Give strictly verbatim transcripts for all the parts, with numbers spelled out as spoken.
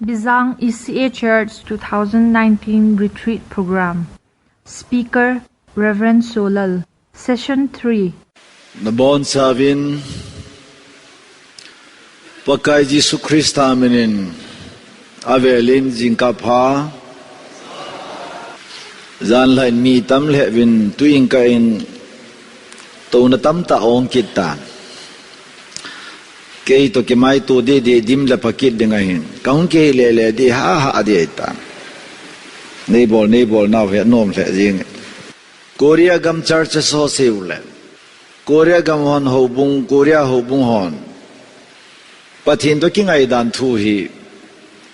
Bijang E C A Church two thousand nineteen Retreat Program. Speaker, Reverend Solal. Session three. Nabonchauvin, Pakai Jesu Christa minin, avelin jingkah pha, janlhah in mi tam lheh uvin, tuin kahin touna tamtah ahung kit tan. Kei toh kimaito dede dim le pha kit ding ahin. Kahung kihei lele ding hahsa ding ahitan. Neibol, neibol nau hi anom lheh jing. Korea gam churches ho seiu le. Korea gam hon houbung, Korea houbung hon. Pathen toh kingaidan thu hi.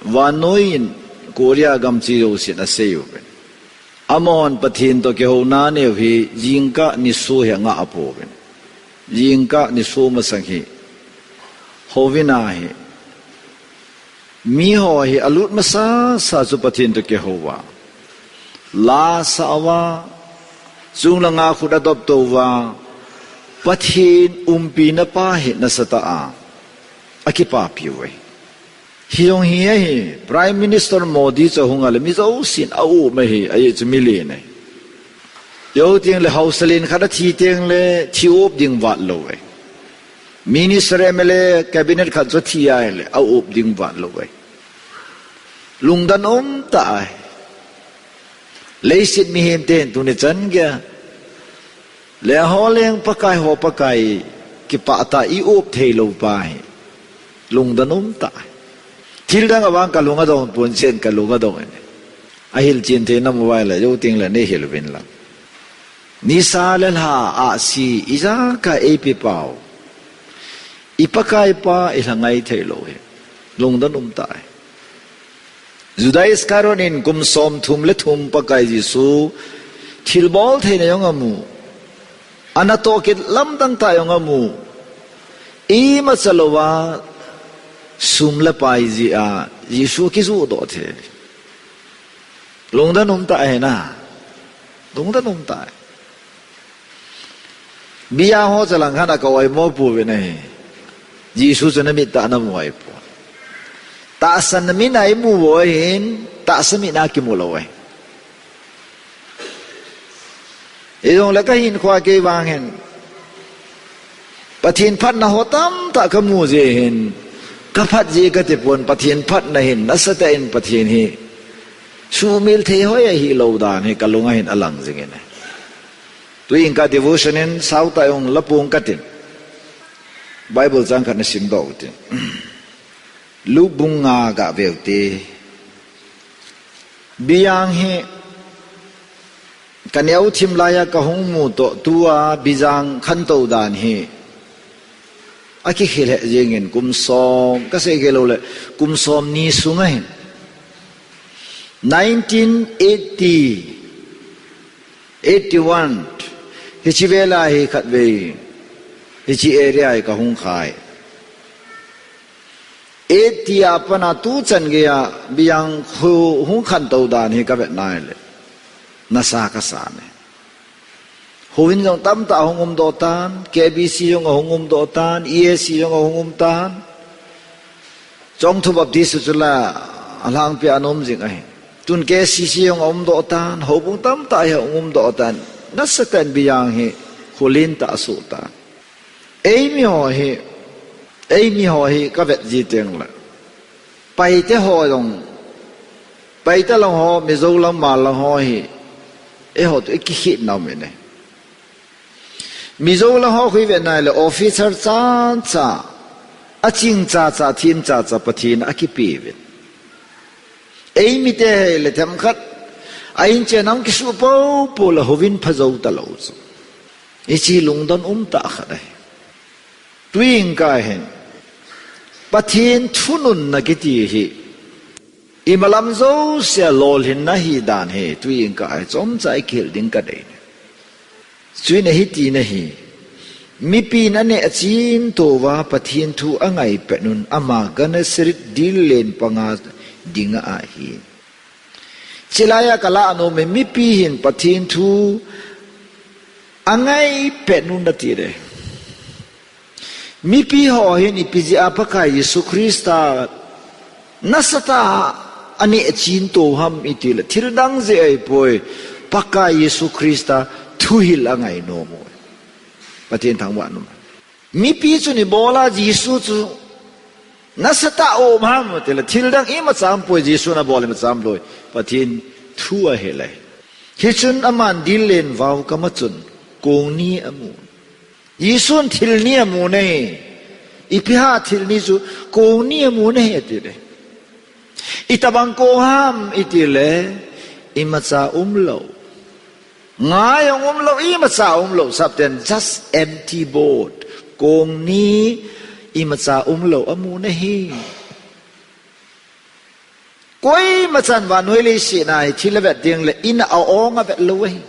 Vannoi in Korea gam chujousen aseiuve. Amahon Pathen toh kihouna aneiu hi, jingkah nisoh hi angah apouve. Jingkah nisoh masang hi. Houvin ahi. Miho hi alut masasa chu Pathen toh kihouva. La asah uva. Chunglanga khut adopto uva. Pathen umpina pa hi nasatah a. Akipapiuve. Hijong hi ahi, Prime Minister Modi chu ahung a le, mi jousen aup mai hi, ajeh chu milen ahi. Jou teng le haosa len khat athi teng le, thi up ding vat lou ahi. Minister M L A cabinet khat chu athi a le, aup ding vat lou ahi. Lungdon um tah ahi. Leiset mihem ten tuni chan geiya. Leng ho leng Pakai ho Pakai kipah tah a i up thei lou pa hi. Lungdon um tah. Thil dang a vang kalung adong pon chen kalung adong in. Ahilchen thei nam uva le, jou teng le neihil uvin lang. Nisa le lha ahsi, ijakai eipe pau. I Pakai pa i lhangai thei lou hi. Lungdon um tah. Judas Iscariot in kum somthum le thum Pakai Jesu thilbol theina jong amu. Anatoh kit lamdang tah jong amu. Imacha louva sum le pai jeh a Jesu kijoh doh thei. Lungdon um tah ahi na. Lungdon um tah. Bia ho chalang khan aka oimo pouvin ahi. Jesu chu namit a namu ahipoi. Tahsan namit a imu uva hin, tahsa mit a kimu lou ahi. Hijongle kahinkhoa kei vang hin. Pathen phatna ho tamtah kamu jeh hin. Kaphat jeh kati pon Pathen phatna hin, nasatah in Pathen hi. Sumil thei hoi ahilou dan hi kalung a hin alang jingin ahi. Tuin ka devotion in sautah jong la pong katin. Bible chang khat nasim doh utin. Luke bung nga gah veu te. Bijang hi kaneo thim laiya kahung mu toh tua Bijang khantou dan hi. Akikhel he jingin kum som, kasei kei lou le, kum somni sunga hin. Nineteen eighty, eighty-one, hiche vela hi khatvei, hiche area hi kahung khai. Eighty a pat a tuchan geiya Bijang khu hung khantou dan hi kavet nai le. Nasa kasa ne. Houin jong tamtah ahung umdoh tan, K B C jong ahung umdoh tan, E A C jong ahung um tan. Chongthu Baptist chu la alhangpi a ana um jing ahi. Tun K C C jong aumdoh tan, houbung tamtah hi aumdoh tan. Nasatah in Bijang hi kholin tah asoh tan. Eimi ho hi, eimi ho hi kavet ji teng le. Paite ho jong, Paite lang ho, Mizo lang, Hmar lang ho hi, eiho toh ikikhetna um in ahi. Mizo lang ho khu ivet nai le officer chacha, aching chacha, thim chacha Pathen in akipe uvin. Eimi te hi le themkhat, a inchen a hung kisuh popo le houin phajou talou chu. Hiche lungdon um tah khat ahi. Tuin ka hin, Pathen thununna kiti hi, imalam jousea lolhinna hi dan hi, tuin ka hi, chomcha ikihil ding kadei. Chuin ahi tina hi, mipin aneh achin touva Pathen thu angaipet un ama Gennesaret dil len panga dinga ahi. Chulaiya kalah nom e, mipi hin Pathen thu angaipet un ati le. Mipi ho hin ipi jeh a Pakai Jesu Christa Nasatah a aneh chin to ham itile, thil dang jeh ahipoi, Pakai Jesu Christa thuhil angai nom u. Pathen thangvah nom. Mipi chun ibola Jesu chu nasatah a um ham itile, thil dang imacha umpoi, Jesu nabol imacha umlou. Pathen thu ahil ahi. Hichun aman dil len vau kama chun kong ni amu. Jesun thil ni amu ahi. Ipi ham thil ni chu, kong ni amu ahi atile. Itobang kong ham itile, imacha umlou. Nga jong umlou, imacha umlou, sapten just empty boat. Kong ni imacha umlou amu ahi. Koimachan vannoi leiset a hi thil avet tengle in a ong avet lou ahi.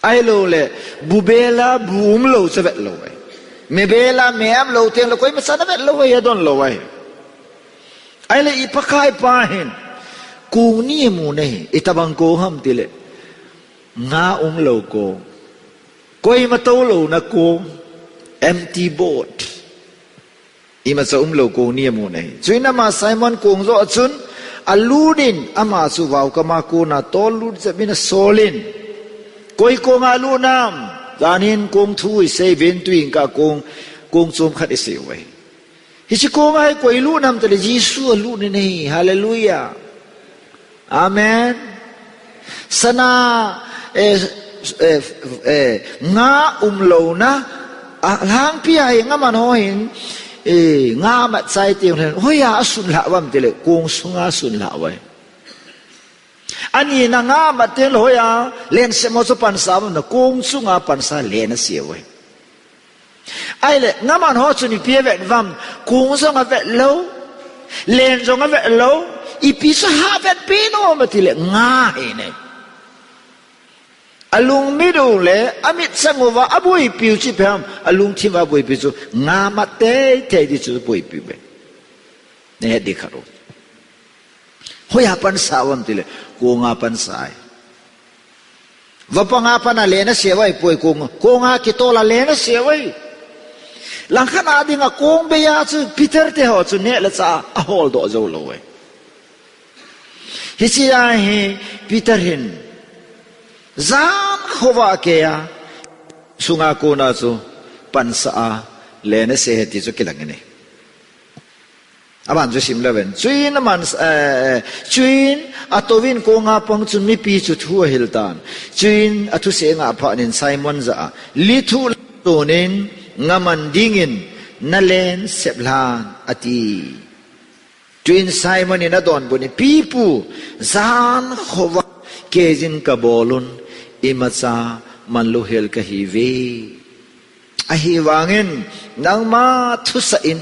Ahilouleh, bu bela bu umlou chu avet lou ahi. Me bela me umlou tengle koimachan avet lou ahi, adon lou ahi. Ahile i Pakai pa hin kong ni amu ahi, itobang kong ham itile, nga umlou kong. Koima toulouna kong, empty boat. Imacha umlou kong ni amu ahi. Chuin ama Simon kong joh a chun alut in, ama chu vau kama kona tollut jep in asol in, Koi konga lut nam? Jan hin kong thu isei uvin, tuin ka kong, kong chom khat isei uve. Hiche konga hi koi lut nam itile, Jesu alut in ahi. Hallelujah. Amen. Sana, eh, eh, eh, nga umlouna, alhangpi a hi nga man ho hin, eh, nga mat chai teng hin, hoiya asun lhah uvem itile, kong sunga asun lhah uve. Ani na nga mat tengle hoiya, len sep mo chu pansa uvem, na kong chunga pansa len asei uve. Ahile, nga man ho chun ipi avet uvem, kong jong avet lou, len jong avet lou, ipi chu avetpi nom itile, nga ahi ne. Alung mit u le, amit chang uva, aboipi u chu ipi ham, alungthim uva aboipi chu, nga mat teitei ding chu aboipi uve. Nahet ding khat u. Hoiya pansa uvem itile, konga pansa ahi. Vapanga pana len asei uve ahipoi, kong, konga kitol a len asei uve. Langkhat a dinga kong bei a chu Peter te ho chu neh le chah a aholdoh jou lou uve. Hiche a hi Peter hin jan khovah a kei a, sunga kona chu pansa a len asei ahi ti chu kilang in ahi. Aban chu sim leu hen. Chuin aman, eh, chuin atouvin konga pang chun mipi chu thu ahil tan. Chuin athusei angah phat in Simon jah a, lithuh la tonin nga man dingin nalen sep lhan, ati. Chuin Simon in adonbut in, Pi Pu, jan khovah a keiyin kabol un, imacha manlou hel kahiuve. Ahivangin nangma thusah in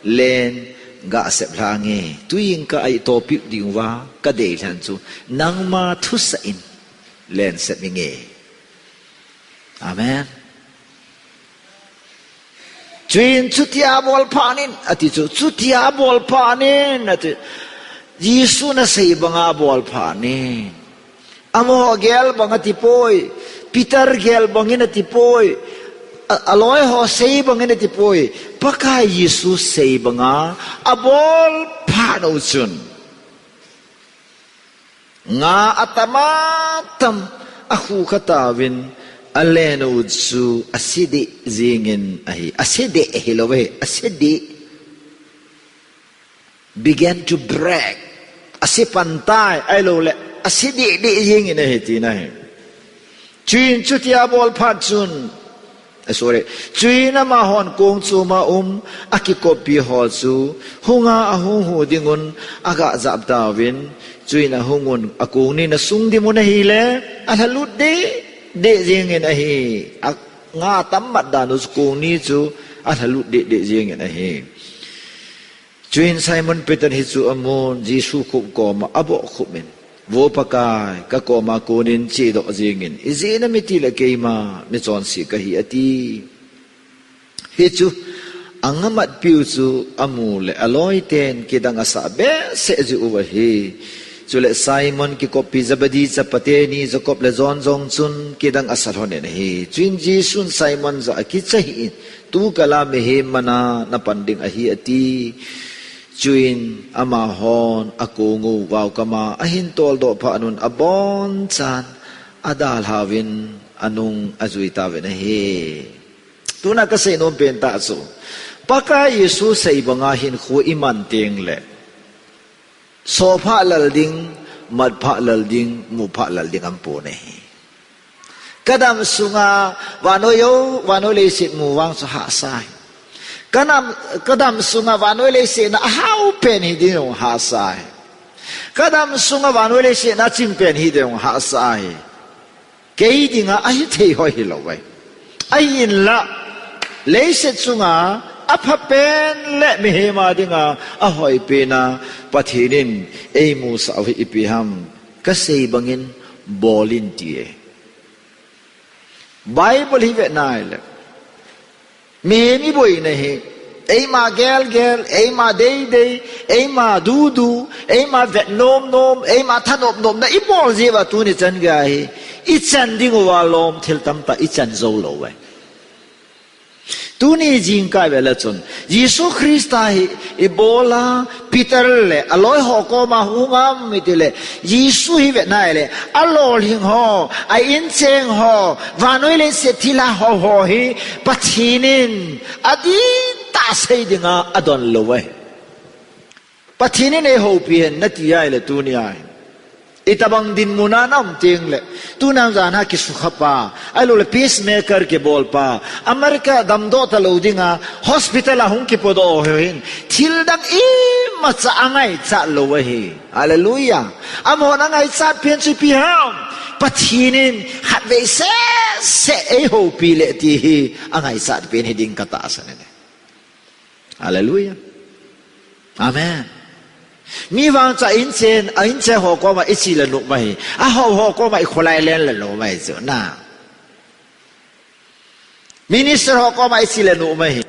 len gasep lhange. Tuin ka aitopiu dinguva kadei lhan chu, nangma thusah in len sep inge. Amen. Chuin chutia bol phat in, ati chu, chutia bol phat in, ati. Jesun asei banga bol phat in. Amaho gel bang ati poi, Peter gel bangin ati poi, a, aloi ho sei bangin ati poi, Pakai Jesu sei banga abol phat u chun. Nga atam atam, akhu kha tauvin, alen u chu ase deh jingin ahi, ase deh hilou ve, ase deh. Began to break. Ase pan tai, ahilouleh, ase deh deh jingin ahi tina ahi. Chuin chutia bol phat chun, eh, sorry. Chuin amahon kong choma um, akikoppi ho chu, hunga ahung hu dingun, agah jap tauvin, chuin ahungun, akong nin asung dimun ahile, alhalut deh deh jingin ahi. A, nga atam mat dan u chu kong ni chu, alhalut deh deh jingin ahi. Chuin Simon Peter hichu amun, Jesu khup koma abohkhup in, Vo Pakai, kakoma konin chedoh jingin, ijeh inem itile keima michonse kahi, ati. Hichu angamatpiu chu amu le aloiten kidang asah behseh jiu ahi. Chule Simon kikoppi Zebedee chapate ni Jacob le John jong chun kidang asa lhonin ahi. Chuin Jesun Simon jah a, Kicha hih in, tukal a mihem mana napan ding ahi, ati. Chuin amahon akong u vaokama ahin toldoh phat un abonchan adalhauvin anung ajui tauvin ahi. Tuna kasei nom pen tah chu, Pakai Jesu sei banga hinkho iman tengle, soh phah lel ding, mat phah lel ding, mu phah lel ding aumpon ahi. Kadam sunga vannoi jou, vannoi leiset mu vang chu hahsa ahi. Kadam, kadam sunga vannoi leiset na ahao pen hiding jong hahsa ahi. Kadam sunga vannoi leiset na aching pen hiding jong hahsa ahi. Kei dinga ahithei hoi hilou ahi. Ahinla, leiset chunga aphapen le mihem a dinga ahoipena Pathen in eimusah u hi ipi ham, kasei bangin bol in ti ahi. Bible hi vetna ahile, mihem iboina hi, eima gelgel, eima deidei, eima dudu, eima vet nomnom, eima thanopnopna ibol jeh uva tuni chan geiya hi ichan dinguva lom thil tamtah ichan joulou ahi. Tuni jingkah vele chun, Jesu Christa hi ibola Peter le aloiho koma hung ham itile, Jesu hi vetna ahile, alolhing ho, a-incheng ho, vannoi leiset thilha ho ho hi Pathen in adihtah sei dinga adonlou ahi. Pathen in eihoupi hen nati ahile tunia hi, itobang dinmuna naum tengle, tuna jana kisukha pa, ahiloule peacemaker kibol pa, America damdoh talou dinga hospital a hung kipodoh ho hin thildang imacha angaichat lou ahi. Hallelujah. Amahon angaichat pen chu ipi ham, Pathen in khatvei seh seh eihoupi le ti hi angaichat pen hiding katahsan ahi. Hallelujah. Amen. Mi vang chu a-inchen, a-inchen ho koma iche le nom ahi. Ahao ho koma ikholai len le nom ahi chu na. Minister ho koma iche le nom ahi.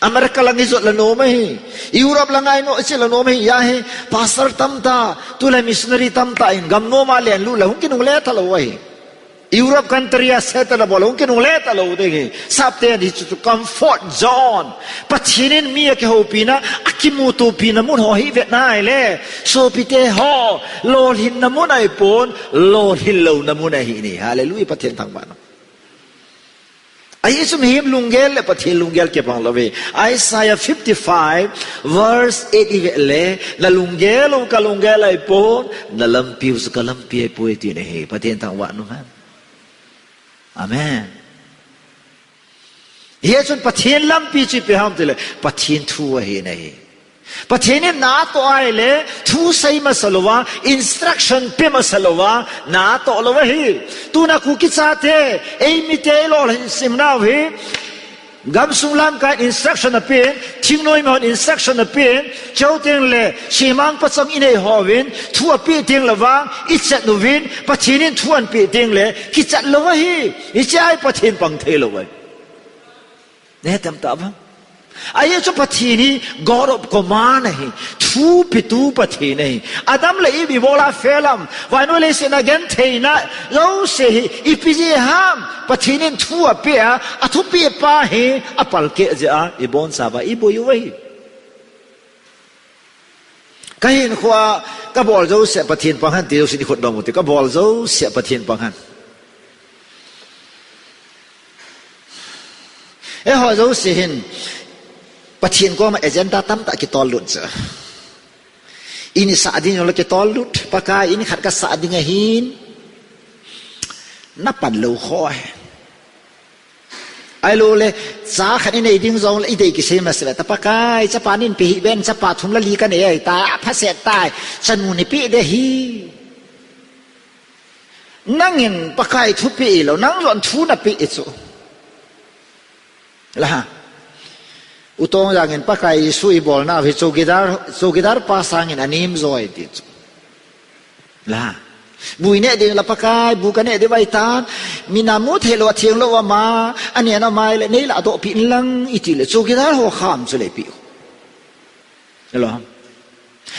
America lang ijot le nom ahi. Europe langa ino iche le nom ahi. Hia hi pastor tamtah, tulai missionary tamtah in gam noma lenlut le hung kinungle talou ahi. Europe country a settle abol hung kinungle talou ding ahi. Sapten hichu chu comfort zone. Pathen in mi akihoupina, akimutopina mun ho hi vetna ahile, sopite ho, lolhinna mun ahipon, lolhin louna mun ahi in ahi. Hallelujah, Pathen thangvah in um. Ahi chu mihem lunggel le Pathen lunggel kibang lou ahi. Isaiah fifty-five verse eight ivet le, nalunggel u kalunggel ahipon, nalampiu chu kalampi ahipoi tin ahi. Pathen thangvah in um hen. Amen. Hichun Pathen lampi chu ipi ham tile, Pathen thu ahi in ahi. Pathen in natoh ahile, thu sei masa louva, instruction pe masa louva, natoh lou ahi. Tuna Kuki chate, eimite ilolhin simnau hi, gamsung lamkai in instruction apen, thingnoi mihon instruction apen, chuteng le, semang pachang inei hovin, thu apeh teng le vang, ichat uvin, Pathen in thu ahinpeh teng le, kichat lou ahi, hiche ahi Pathen pang thei lou ahi. Nahet em tah vang. Ahi chu Pathen hi God of command ahi. Thu petu Pathen ahi. Adam le Eve ibola fail am. Vannoi leiset a gentheina jouse hi ipi jeh ham. Pathen in thu apeh a, athupeh pa hi apalkeh jeh a ibonchauva iboi u ahi. Kahinkhoa kabol jouse Pathen pang hen ti jouse in ikhut dom u hite, kabol jouse Pathen pang hen. Eiho jouse hin Pathen koma agenda tamtah kitollut chu. In isah ding jongle kitollut, Pakai in khat kasah ding ahin, napan lou kho ahi. Ahiloule, cha khat inei ding jongle idei kisei masa uve, ta Pakai, chapa nei peh hih ben, chapa thum le li kanei ahitai, aphaset tai, chanu neipeh ding ahi. Nangin Pakai thu peh ilou, nang jong thu napeh e chu. La. U Tongjang in Pakai Jesu ibolnau hi chowkidar, chowkidar pa sangin anem joi ti chu. La. Bu ineh ding la Pakai, bu kaneh diu ahitan, mina mu theilou, atheng lou ama, aneh ama ahile, nei ladohpeh in lang itile, chowkidar ho kham chu le ipi. Hello.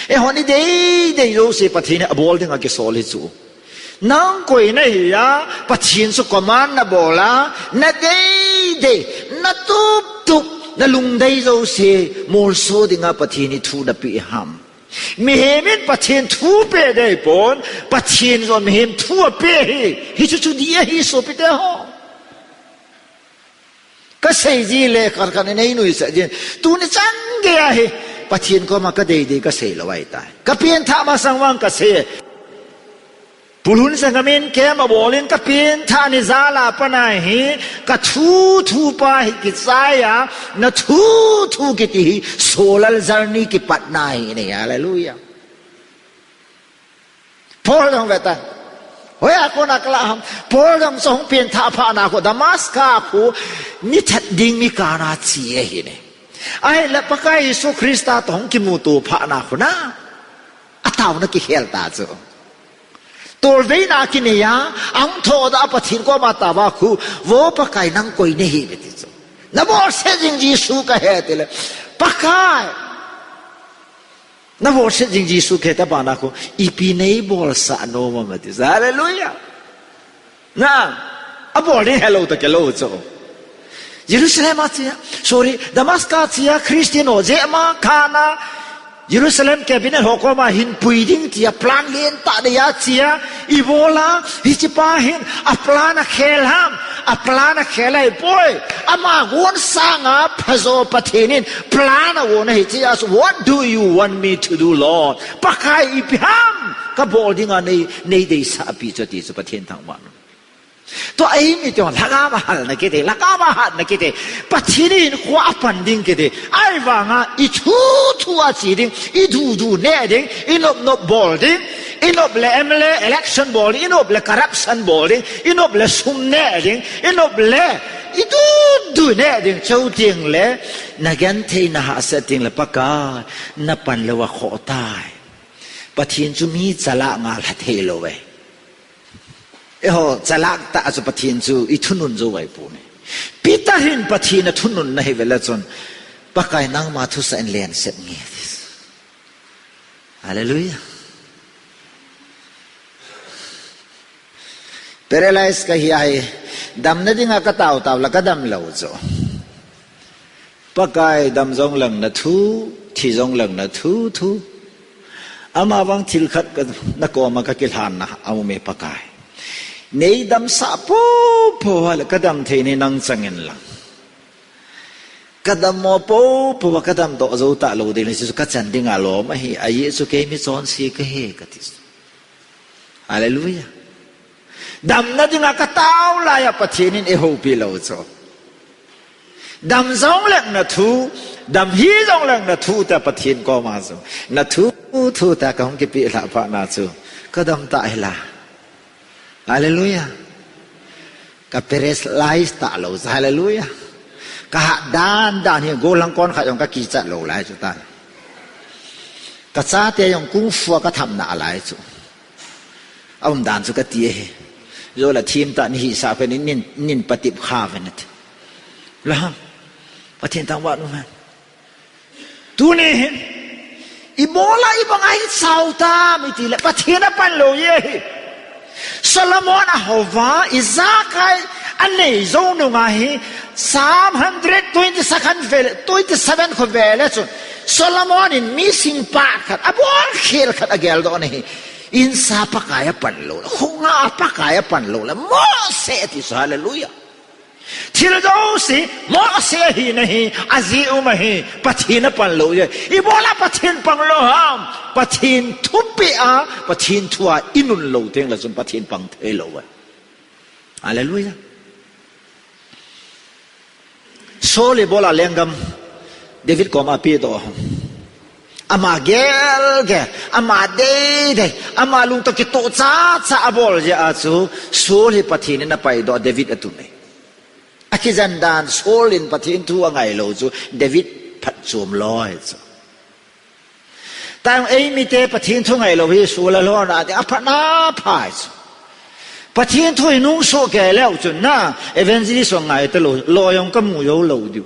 Eihon idei dei jouse Pathen in abol dinga kisol hi chu. Nang koi nahi a, Pathen chu command nabol a, nadei dei, natup tup, Na lungdei jouse molso dinga Pathen in thu napeh ham? Mihem in Pathen thu pe dei pon, Pathen jong mihem thu ape hi. Hichu chu dih ahi sopite ho. Kasei ji le khat khat in einuisat jin. Tuni chan gei ahi. Pathen koma kadei dei kasei lou ahitai. Kapenthah masang vang kasei. Pulhun sangam in kem abol in kapenthah ni jal a pat ahi, kathu thu pa hi kichai a, nathu thu kiti hi, Solal journey kipatna ahi ne, hallelujah. Paul jong veta. Hoiya kona kalah ham. Paul jong chu hung penthah phat na khu Damascus khu ni that ding mi kana che ahi ne. Ahinla Pakai Jesu Christa toh hung kimuto phat na khu na. Ataona kikhel ta chu. Tolveina kinei a, ahung thodoh a Pathen koma ataova khu, Vo Pakai nang koi nahi ve ti chu. Nabolset jing Jesu kahi tile. Pakai. Nabolset jing Jesu kahi ta bana khu, ipi neibolsah nom am ati chu. Hallelujah. Na, abol ding helou ta kelou chu. Jerusalem a chia, sorry, Damascus chia, Christian ho jeh ma, kana, Jerusalem cabinet ho koma hin pui ding tia, plan lentah nei a chia, ibola, hiche pa hin, aplan akhel ham, aplan akhel ahipoi, ama gon sanga phajo Pathen in, plan agon ahi chia, so what do you want me to do, Lord? Pakai ipi ham, kabol dinga nei, neideisah pi chu ti chu Pathen thangvah. Tua eimite hon, lhagao a halna kiti, lhagao a hatna kiti. Pathen in hinkhoa apan ding kiti. Ahivanga, ithu thu a che ding, idu du neh ding, inop nop bol ding, inop le M L A election bol ding, inop le corruption bol ding, inop le sum neh ding, inop le idu du neh ding, chuteng le, nagenthei nahahsat teng le Pakai, napan lou akhoh tai. Pathen chu mi chalak ngal ha thei lou e. Eiho, chalak tah chu Pathen chu ithunun jou ahi poi. Peter hin Pathen athununna hi vele chun, Pakai nangma thusah in lenset nge. Hallelujah. Paralyze kahi ahi, damna dinga katao tao la kadam lou chu. Pakai dam jong lang nathu, thi jong lang nathu, thu. Ama vang thil khat ka, nakoma kakilhanna, aume Pakai. Neidamsah popo a le kadam thei nei nang chang in lang. Kadam mo popo a kadam doh jou talou ding le chu kachan dinga lom ahi, ajeh chu kei mi chonse kahi kati. Hallelujah. Damna dinga katao laiya Pathen in eihoupi lou chu. Dam jong lang nathu, dam hih jong lang nathu ta Pathen koma chu. Nathu, thu ta kahung kipeh lhah phat na chu. Kadam ta hi la. Hallelujah. Ka paralyze talou chu. Hallelujah. Kahat dan dan hi gollhang kon khat jong kakichat lou lai chu ta. Kachate jong kung fu a katham nalai chu. Aumdan chu kati ahi. Jola thim tah nahisah pen in nin, nin patep kha uvin ati. La, Pathen thangvah uhen. Tuni hin, ibola ibanga hi sao tam iti le, Pathen apan lou e hi. Solomon ahouva, ijakai anei jou nunga hi, Psalm hundred twenty-second vele, twenty-seven khu vele chun, Solomon in mi singpah khat, abolkhel khat ageldoh na hi. Insa Pakai apan lou le, khonga Pakai apan lou le, mohseh ti chu, hallelujah. Thil jouse, mohseh ahina hi, ajeh um ahi, Pathen apan lou e. Ibola Pathen pang lou ham, Pathen thupeh a, Pathen thua inun lou teng le chun Pathen pang thei lou e. Hallelujah. Saul ibola lenggam David koma apedoh ham. Ama gelgel, ama deidei, ama lungtoh kitoh chacha abol jeh a chu Saul hi Pathen in apaidoh, David atun e. Akijen dan Saul in Pathen thu angailou chu David phatchom loi chu. Tang eimite Pathen thu ngailou hi Saul alhona ding aphatna phai chu. Pathen thu hi nungsoh kei leu chun na evangelist jong ngai talou, lo jong kamu jou lou diu.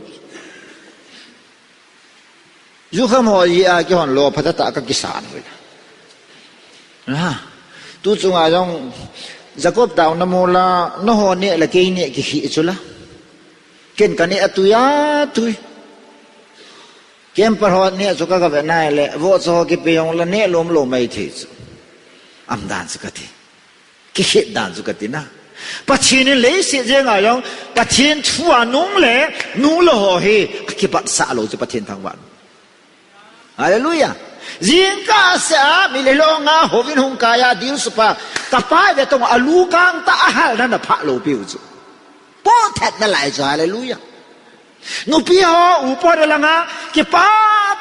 Jukham ho jeh a kihon lo phatah tah kakisan uvin. Ha. Tu chunga jong Jacob taona mola, nangho neh le kei neh kikheh chu la. Ken kaneh atui atui. Camper ho neh chu ka, ka ve nai le, vohcha ho kipe jong le neh lom lom mai thei chu. Umdan chu kati. Kikhet dan chu kati na. Pathen in leiset jenga jong, Pathen thu a nung le, nung lou ho hi, akibatsah lou chu Pathen thangvah. Hallelujah. Jingkah seh a, mi le lou nga, houin hung kai a, dil supa, ka pai ve tong a lu kang ta a hal na na pha lou piu chu. Pothet nalai chu, hallelujah. Nupi ho, upa de langa, kipa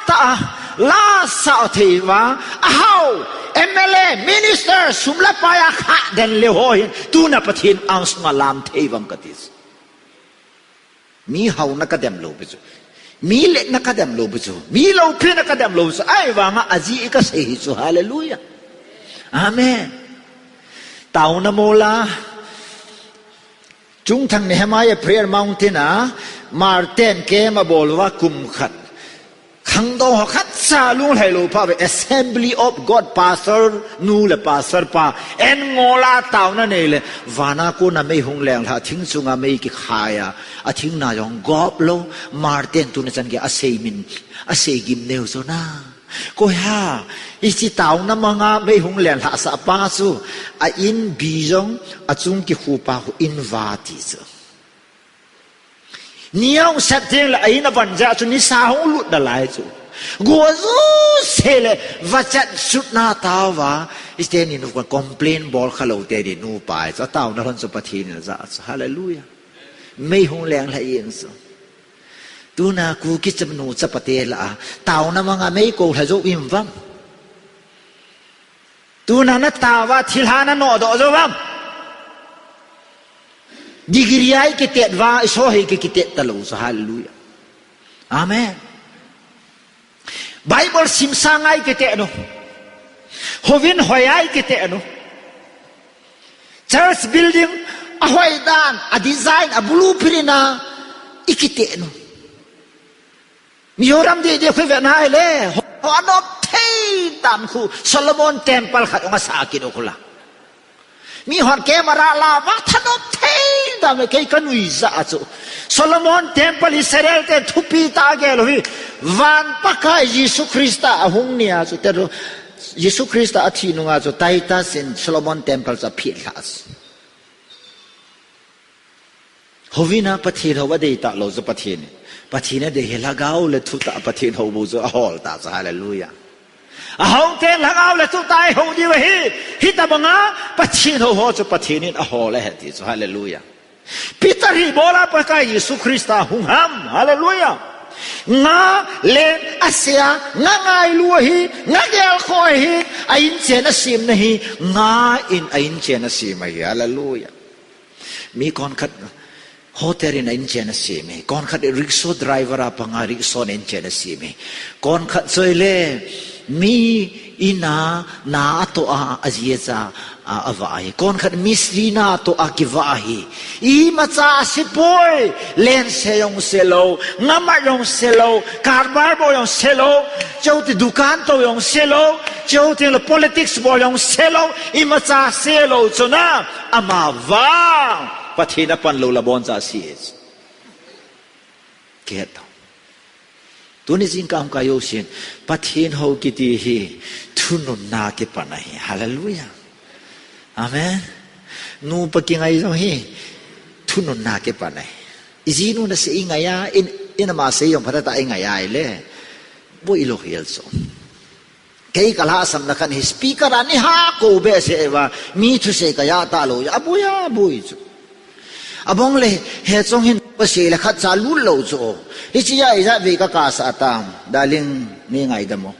ta a, la sa thei va, a hao, M L A, minister, sum le pai a kha den le ho hin, tuna Pathen angsunga lam thei vam kati chu. Mi hauna ka dem lou pi chu. Mi letna ka dem lou pi chu. Mi loupi na ka dem lou pi chu. Ahivanga aji i ka sei hi chu. Hallelujah. Amen. Taona mola. Chungthang Nehemiah Prayer Mountain a Martin camp abol uva kum khat. Khangdong ho khat cha lunglhai lou pha ve Assembly of God pastor nu le pastor pa en ngol a taona nei le vana kona mei hung lenglha thing chunga mei kikhai a, a thing na jong gop lou Martin tuni chan gei a sei min a sei gim neu chu na. Koi ham, hiche taona manga mei hung lenglha sah pa chu a in bi jong a chung kikhu pa khu in va ti chu. Ni ahung sat teng le a in a van ja chu nisa hung lut nalai chu. Go jouse le vachat sut na tao va. Isten in complain bol kha lou te di nu pa chu. A taona lhon chu Pathen in aja chu. Hallelujah. Mei hung lenglha in chu. Tuna Kuki chanu chapa te lah a. Taona manga mei ko lha jou in vam. Tuna na tao va thilha na nodoh jou vam. Degree a i kitet va, i so hi ki kitet ta lou chu, hallelujah. Amen. Bible simsang a i kitet nu. Houin hoi a i kitet nu. Church building a hoi dan, a design, a blueprint a i kitet nu. Mizoram didi khu i ve nai le, ho, ho a nop thei dan khu Solomon temple khat ong a sa kit u khu la. Mi hon camera la va thanop thei dan le kei ka nuija chu. Solomon temple Israel ten thupi tah a gel u hi. Van Pakai Jesu Christa a hung ni a chu te ru. Jesu Christa a thi nunga chu Titus in Solomon temple chu a phit lha chu. Houin a Pathen hou a dei ta lou chu Pathen. Pathen a dei hi lhagao le thutah Pathen hou bou chu a hol ta chu, hallelujah. A hou te lhagao le thutah a hou diu ahi. Hitabanga Pathen hou ho chu Pathen in a hol ahi ti chu, hallelujah. Peter hi bol a Pakai Jesu Christa hung ham, hallelujah. Nga len a se a, nga ngailu ahi, nga gelkhoh ahi, a inchen a sem na hi, nga in a inchen a sem ahi, hallelujah. Mi konkhat hotel in a inchen a sem e. Konkhat rickshaw driver a panga rickshaw in a inchen a sem e. Konkhat chu ahile mi in a na a toh a, a ji a cha a, a vah ahi. Konkhat mistri na a toh a kivah ahi. Imacha a sepoi, len se jong se lou, ngamat jong se lou, karbar bol jong se lou, chuteng dukan tou jong se lou, chuteng le politics bol jong se lou, imacha se lou chu na. Ama vang Pathen a pan lou le aboncha se. Kihet tau. Tuni jingkah hung kai jousen Pathen hou kiti hi thununna kipan ahi. Hallelujah. Amen. Nupa kingai jong hi thununna kipan ahi. I jinu na sei i ngai a, in, in ama sei jong phatah tah a i ngai a ahile. Boi lou hel chu. Kei ka lhahsamna khat hi speaker a ni ha ko behseh uva, mi thusei ka ja ta lou, aboi, aboi chu. Abang le, he chong hin pasei le khat cha lut lou chu. Hiche a ijat vei ka kasah tam, darling, nei ngaidam o.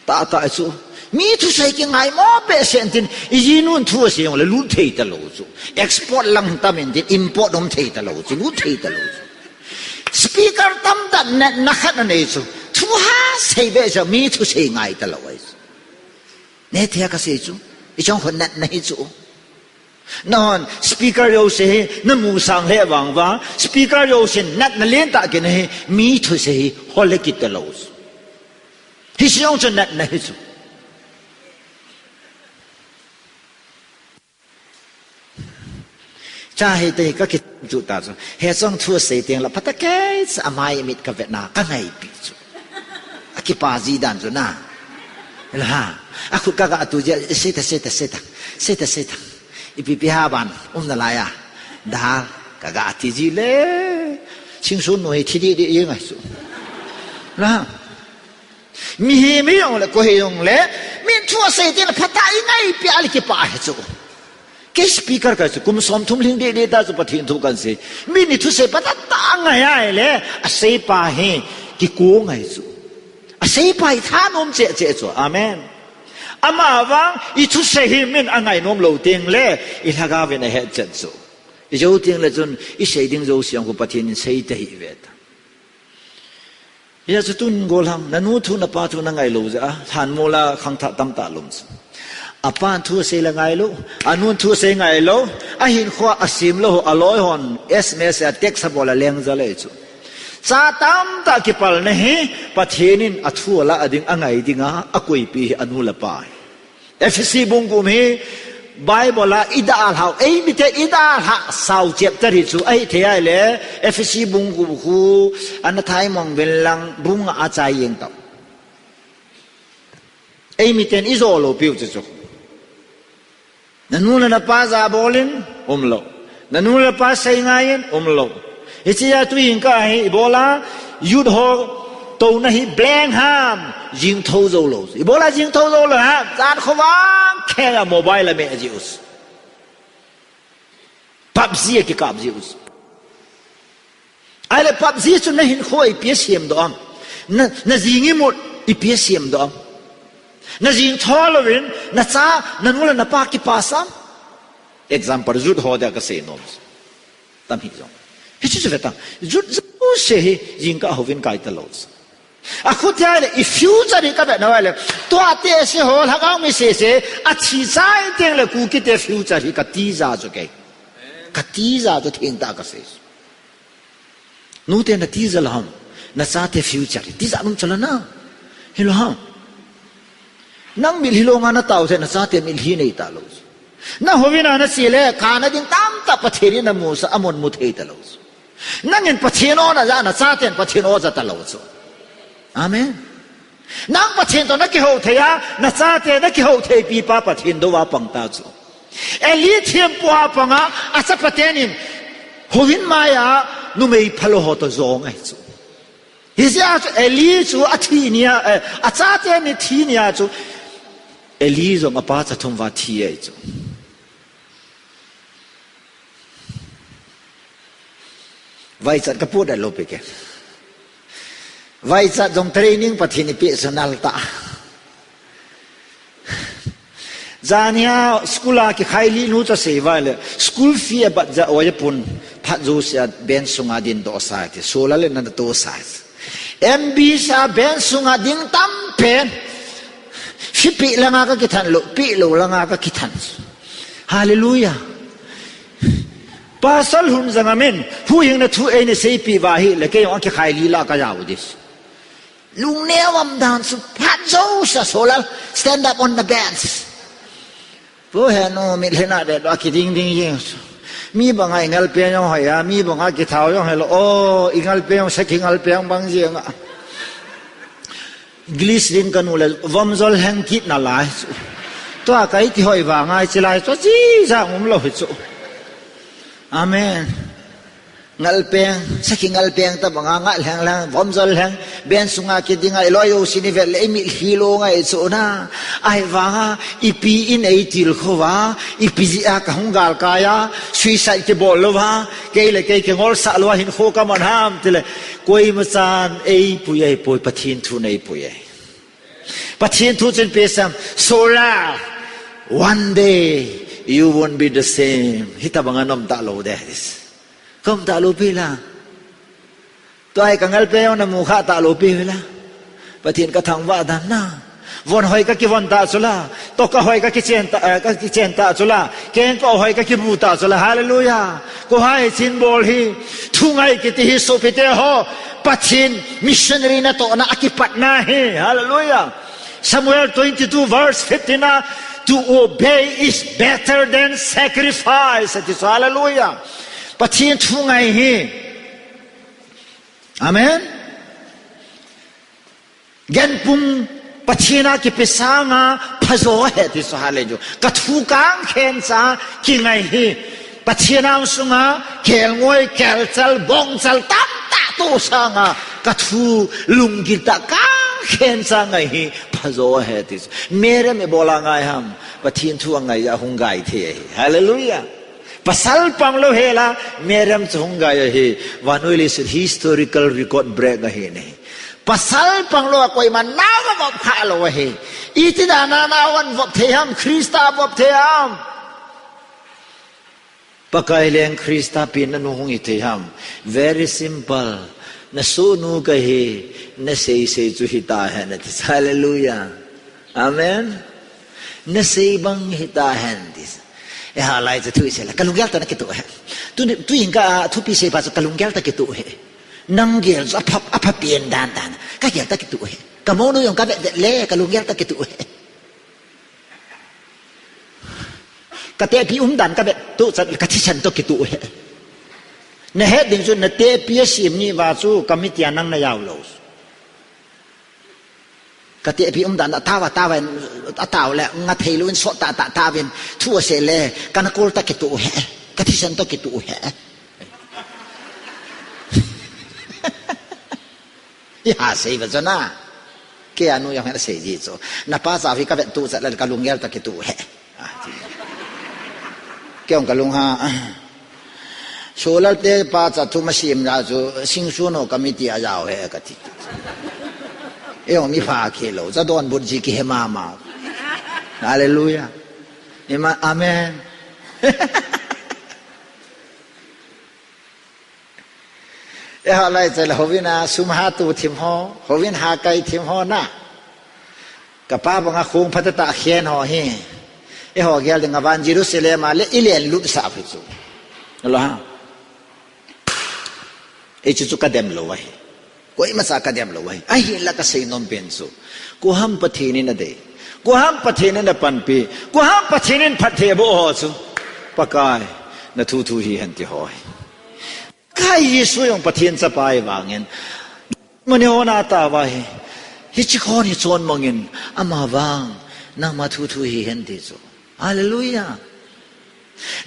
Tahtah chu. Mi thusei kingai mo behseh intin, i jinun thu asei jong le lut thei ta lou chu. Export lang tam intin, import um thei ta lou chu, lut thei ta lou chu. Speaker tamtah natna khat anei chu. Thu ha sei behseh mi thusei ngai ta lou ahi chu. Neithei a kasei chu. I chong khon natna hi chu. Nahon speaker jouse hi namu sang le vang uva. Speaker jousen natna lentah kinei hi mi thusei hi hol le kit ta lou chu. Hiche jong chu natna hi chu. Cha hei te ka kitu ta chu. He chong thu asei teng le phatah kei cha amai mit ka vetna ka ngaipi chu. Kipa ji dan chu na. Hela ha. Akhut kaga tu ji, seta, seta, seta. Seta, seta. Ipi pi ha ban, um nalai a. Dal, kaga ti ji le. Singsun nu hi thi di di ngai chu. Na. Mihem hijongle, koi hijongle. Min thu asei teng le phatah a ingaipi a le kipa hi chu. Kei speaker kahi chu, kum som thum lhing deh deh ta chu Pathen thu kahin sei. Min i thusei phatah a ngai a ahile, aseipa hi kiko ngai chu. Aseipa hi thanom cheh cheh chu. Amen. Ama vang i thusei hi min angai nom lou teng le, i lhagao vin ahet chet chu. I jou teng le chun, i sei ding jouse jong khu Pathen in sei tahih ve ta. Hijeh chun tun gollhang, nanu thu napa thu nangai lou jeh a, lhanmol a khangthah tamtah lum chu. Apan thu asei le ngai lou, anun thu asei ngai lou, ahinkhoa asem lou, aloi hon, S M S a text abol a leng jal e chu. Cha tamtah kipalna hi, Pathen in athu alah ding, angai dinga, akoipi hi anu le apa hi. Ephesi bung gup hi Bible a idalhau, eimite idalhah sau chapter hi chu, ahithei ahile, Ephesi bung gup khu, ana thaimong uvin lang, bung nga a chai jeng tau. Eimiten ijo lou piu chu chu. Nanu le napa jabolin, umlou. Nanu le napa sei ngaiyin, umlou. Hichea tu jingkah hi, ibola, youth ho, touna hi blank ham, jingthou jou lou. Ibola jingthou jou lou ham, jan khovang, khenga mobile a meh jiu. PUBG a kikap jiu. Ahile PUBG chu nahinkho ipi asem doh am. Na, najing imut ipi asem doh am. Najing tho louvin, nacha, nanu le napa kipa sam. Example, youth ho dia kasei nom. Tam hijong. Hichu chu ve tang. Youth jouse hi, jingkah houvin kai talou. Akhutia le, i future hi kavet nau le. Tua tese ho, lhagao mi sese, athi chai teng le Kukite future hi katija chu kei. Katija chu thengtah a kasei. Nute natija lou ham, nachate future hi tija nom chala na. Hilou ham. Nang mitlhi longa natao thei, nachate mitlhi neita lou. Nahouvin a nache le, kana ding tamtah Pathen in namusah, amun mu thei talou. Nangin Pathen o naja, nachaten Pathen o ja talou chu. Amen. Nang Pathen toh nakihou thei a, nachate nakihou theipi pa Pathen dou a pang ta chu. Eli thempu a panga, achapaten in, houin maiya, numei phalou ho toh jong ahi chu. Hijeh a chu Eli chu athi nia, eh, achate ni thi nia chu, Eli jong apa cha thum uva thi ahi chu. Vaichat kapohdoh lou pi ke. Vaichat jong training Pathen in eipeh chu nal tah. Jania school a kikhailih nu chu asei uva le, school fee abat jeh a oi apun, phat jousea bench sunga dindoh sa ti, solar le natoh sa. M B sa bench sunga ding tampen. Fee peh langa kakithan lou, peh lou langa kakithan. Hallelujah. Pastor Lhunjangam in, huhhingna thu eina seipeh uva ahile, kei jong akikhailih lah a kajao ding. Lungneo umdan chu phat jousea solar, stand up on the bench. Pu henu mitlhi na de do kiding ding jing chu. Mi banga ingalpeng jong hoi a, mi banga kithao jong hoi lou. O, ingalpeng jong, sakhi ngalpeng bang jeng a. English ding kanu le, vom jol heng kit nalai chu. Tua kaiti hoi vanga ichi lai chu, chi jang umlou hi chu. Amen. Ngalpeng, sakhi ngalpeng tabanga ngal lheng lheng, vom jol lheng, bench sunga kidinga, iloi jousen ivet le, imitlhi lou ngai chu na. Ahivanga, ipi in eitilkhou va, ipi jeh a kahung galkai a, suicide kibol lou va, kei le kei kingolsah lou a hinkho kaman ham tile, koimachan eipui ahipoi, Pathen thun eipui ahi. Pathen thu chun ipi asei em, Sarah, one day you won't be the same. Hitabanga naum talou ding. Kaum talou pi la. Tua hi kangalpeng jong namu kha talou pi la. Pathen kathangvah dan na. Von hoi kakivon ta chu la. Toka hoi kakichen ta, eh, kakichen ta chu la. Kengkoh hoi kakibu ta chu la. Hallelujah. Koi ham hiche bol hi. Thungai kiti hi sopite ho. Pathen missionary natohna a kipatna ahi. Hallelujah. Samuel twenty-two verse fifteen a, "To obey is better than sacrifice." Ati chu, hallelujah. Pathen thungai hi. Amen. Genpung Pathen a kipe sanga phajo ahi ti chu, hallelujah. Ka thu kang khen cha kingai hi Pathen angsunga kelngoi, kelchal, bongchal tamtah toh sanga ka thu lunggil tah kang khen cha ngai hi phajo ahi ti chu. Miriam ibola ngai ham? Pathen thu angai a hung gai thei ahi. Hallelujah. Pasal panglou hela Miriam chu hung gai ahi. Vannoi leiset historical record break ahi ne. Pasal panglou a koima nao avop khalou ahi. Iti dana nao avop thei ham, Christa avop thei ham? Pakai leng Christa penna nu hung hi thei ham? Very simple. Na sohnu kahi, na seisei chu hitahen ati. Hallelujah. Amen. Na sei bang hitahen ti. Eiho lai chu thu isei le, ka lunggel tah a kitoh ahi. Tu, tu in ka, thupi seipa chu ka lunggel tah a kitoh ahi. Nang gel chu apha, apha pen dan dan. Ka gel tah a kitoh ahi. Ka mounu jong ka vet vet le, ka lunggel tah a kitoh ahi. Ka tehpi umdan ka vet toh chat le, ka thisan toh kitoh ahi. Na het ding chu na tehpi asem ni uva chu committee a nang na jaolou. Ka tehpi umdan a tao a tao in, atao le, nga thei lou in sot tah tah tao in, thu asei le, ka na kol tah a kitoh ahi, ka thisan toh kitoh ahi. Iha sei uva chu na. Kei a nu jong hin asei ji chu. Na pa cha hi ka vet toh chat le, ka lunggel tah a kitoh ahi. Ah, ti. Kei jong ka lung ha. Solal te pa cha thu masem ja chu, Singsuno committee a jao ahi kati. Eiho mi pha khelou, cha donbut ji kihe mama. Hallelujah. Ima-, amen. Eiho lai chal houin a sum ha tu thim ho, houin ha kai thim ho na. Ka pa banga khong phatah tah khen ho hi. Eiho gel ding a van Jerusalem a le i len lut sah phi chu. Lo ha. Hichu chu ka dem lou ahi. Koima cha ka dem lou ahi. Ahinla ka sei nom pen chu, koi ham Pathen in adei? Koi ham Pathen in apanpi? Koi ham Pathen in phatthei aboh ho chu? Pakai, na thu thu hihen ti ho ahi. Pakai Jesu jong Pathen chapa ahi vangin, mani hon atao ahi. Hiche khon hi chonmang in, ama vang nangma thu thu hihen ti chu. Hallelujah.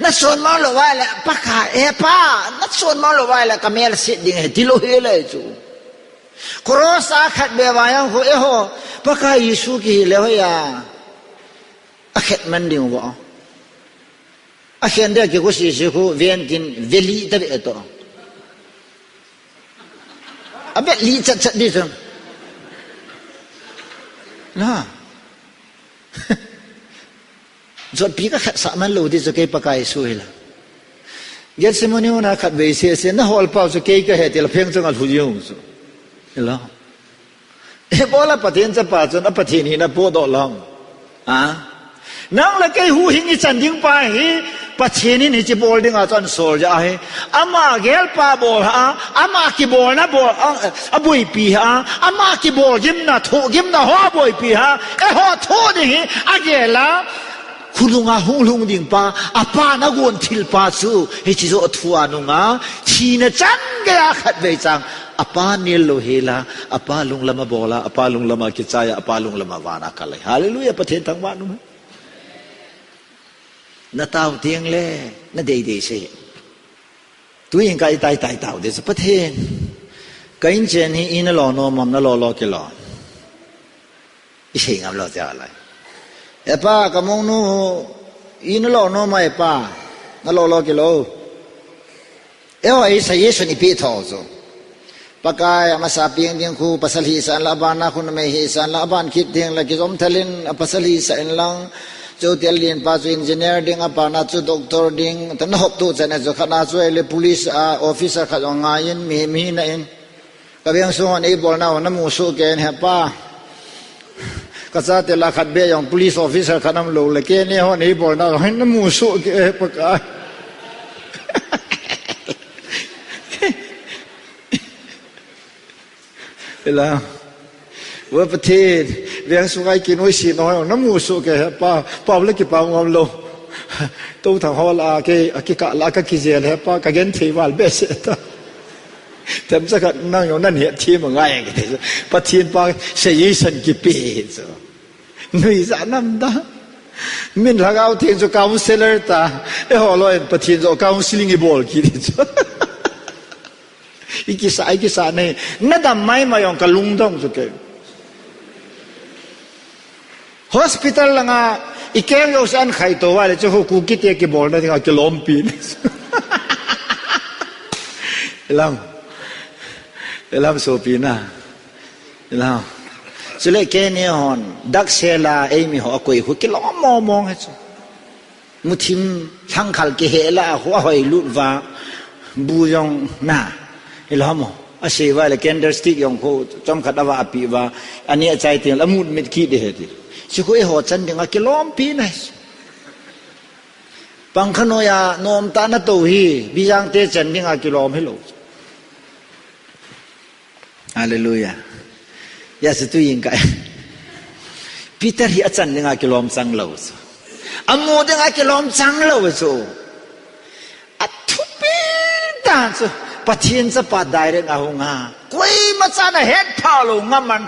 Na chonmang lou uva le, Pakai, e Pa, na chonmang lou uva le, ka mel set ding ahi, ti lou hel ahi chu. Cross a khatvei vaiang khu, eiho, Pakai Jesu kihi le hoiya akhet man ding uva. Akhen dia kikhu sese khu, ven tin, veli ta ve to. Avet li chat chat di chu. Na. Jotpi ka khat sah man lou di chu kei Pakai Jesu hi la. Gethsemane hon a khatvei sese, na hol pau chu kei kahi ti la pheng chang a lhu jong chu. Hi la. Ibola Pathen chapa chun a Pathen hina podoh lou ham? A? Nang le kei huhhing ichan ding pa hi, Pathen in hiche bol dinga chu ahin sol jeh ahi. Ama gelpa bol ha, ama kibolna bol, a, aboipi ha, ama kibol gimna, thoh gimna ho aboipi ha, eiho thoh ding hi agel a, khonunga hung lhung ding pa, apan agon thil pa chu, hiche joh thu a nunga, thina chan geiya khatvei chang, apa nel lou hel a, apa lunglam a bol a, apa lunglam a kichai a, apa lunglam a van a kal ahi. Hallelujah, Pathen thangvah in um hen. Na tao teng le, na deidei sei. Tuin ka itai tai tao ding chu, Pathen, ka inchen hi ina lo nom am, na lo lo kilou? Isei ngam lou tia lai. E Pa, ka mounu ina lo nom am e Pa, na lo lo kilou? Eiho hi suggestion ipi tho chu. Pakai, amasa peng ding khu pasal hisah in la, abana khu numei hisah in la, aban kit ding la kijom thal in, a pasal hisah in lang. Chu tel din pa chu engineer ding, abana chu doctor ding, ta na hop tu chan a chu khat na chu ahile police a officer khat jong ngai in, mi, mi na in. Ka veng sung hon eibolna hon na mu soh kei in he Pa. Ka chate la khat beh jong police officer khat um lou le, keini hon eibolna hon na mu soh kei e Pakai. Ela. Vo Pathen, veng sunga i kinoise nau hi na mu soh kei he Pa, pau le kipah ngam lou. Tou thang ho la a kei, akikah la ka kijel he Pa, ka genthei val behseh ta. Themcha khat nang jong nahet thim angai kiti chu. Pathen pa suggestion kipe chu. Nuijat nam da. Min Lhagao Theng chu counselor ta. Eiho loi in Pathen jong counseling ibol kiti chu. Ikisa, ikisa nei. Nadam maimai jong kalungdong chu kei. Hospital langa ikeng jouse ahin khaitou uva le chu hu Kuki te kibolna dinga kilompi nei. Ilam. Ilam sopi na. Ilam. Chule keini hon daksela eimi ho akoi hu kilom mong mong hi chu. Muthim lhangkhal kihela khu ahoilut uva, bu jong na, ilhamo. Asei uva le candlestick jong khu chomkhat ava api uva, ani achai teng le amut mit kit ding ahi ti. Chu khu eiho chan dinga kilompi na hi. Pangkha noiya nomtah a natou hi, Bijang te chan dinga kilom hilou. Hallelujah. Hijeh chun tuin ka Peter hi achan dinga kilom chang lou chu. Amu dinga kilom chang lou chu. Athupi dan chu. Pathen chapa direct ahung a. Koima chan ahet pha lou ngaman.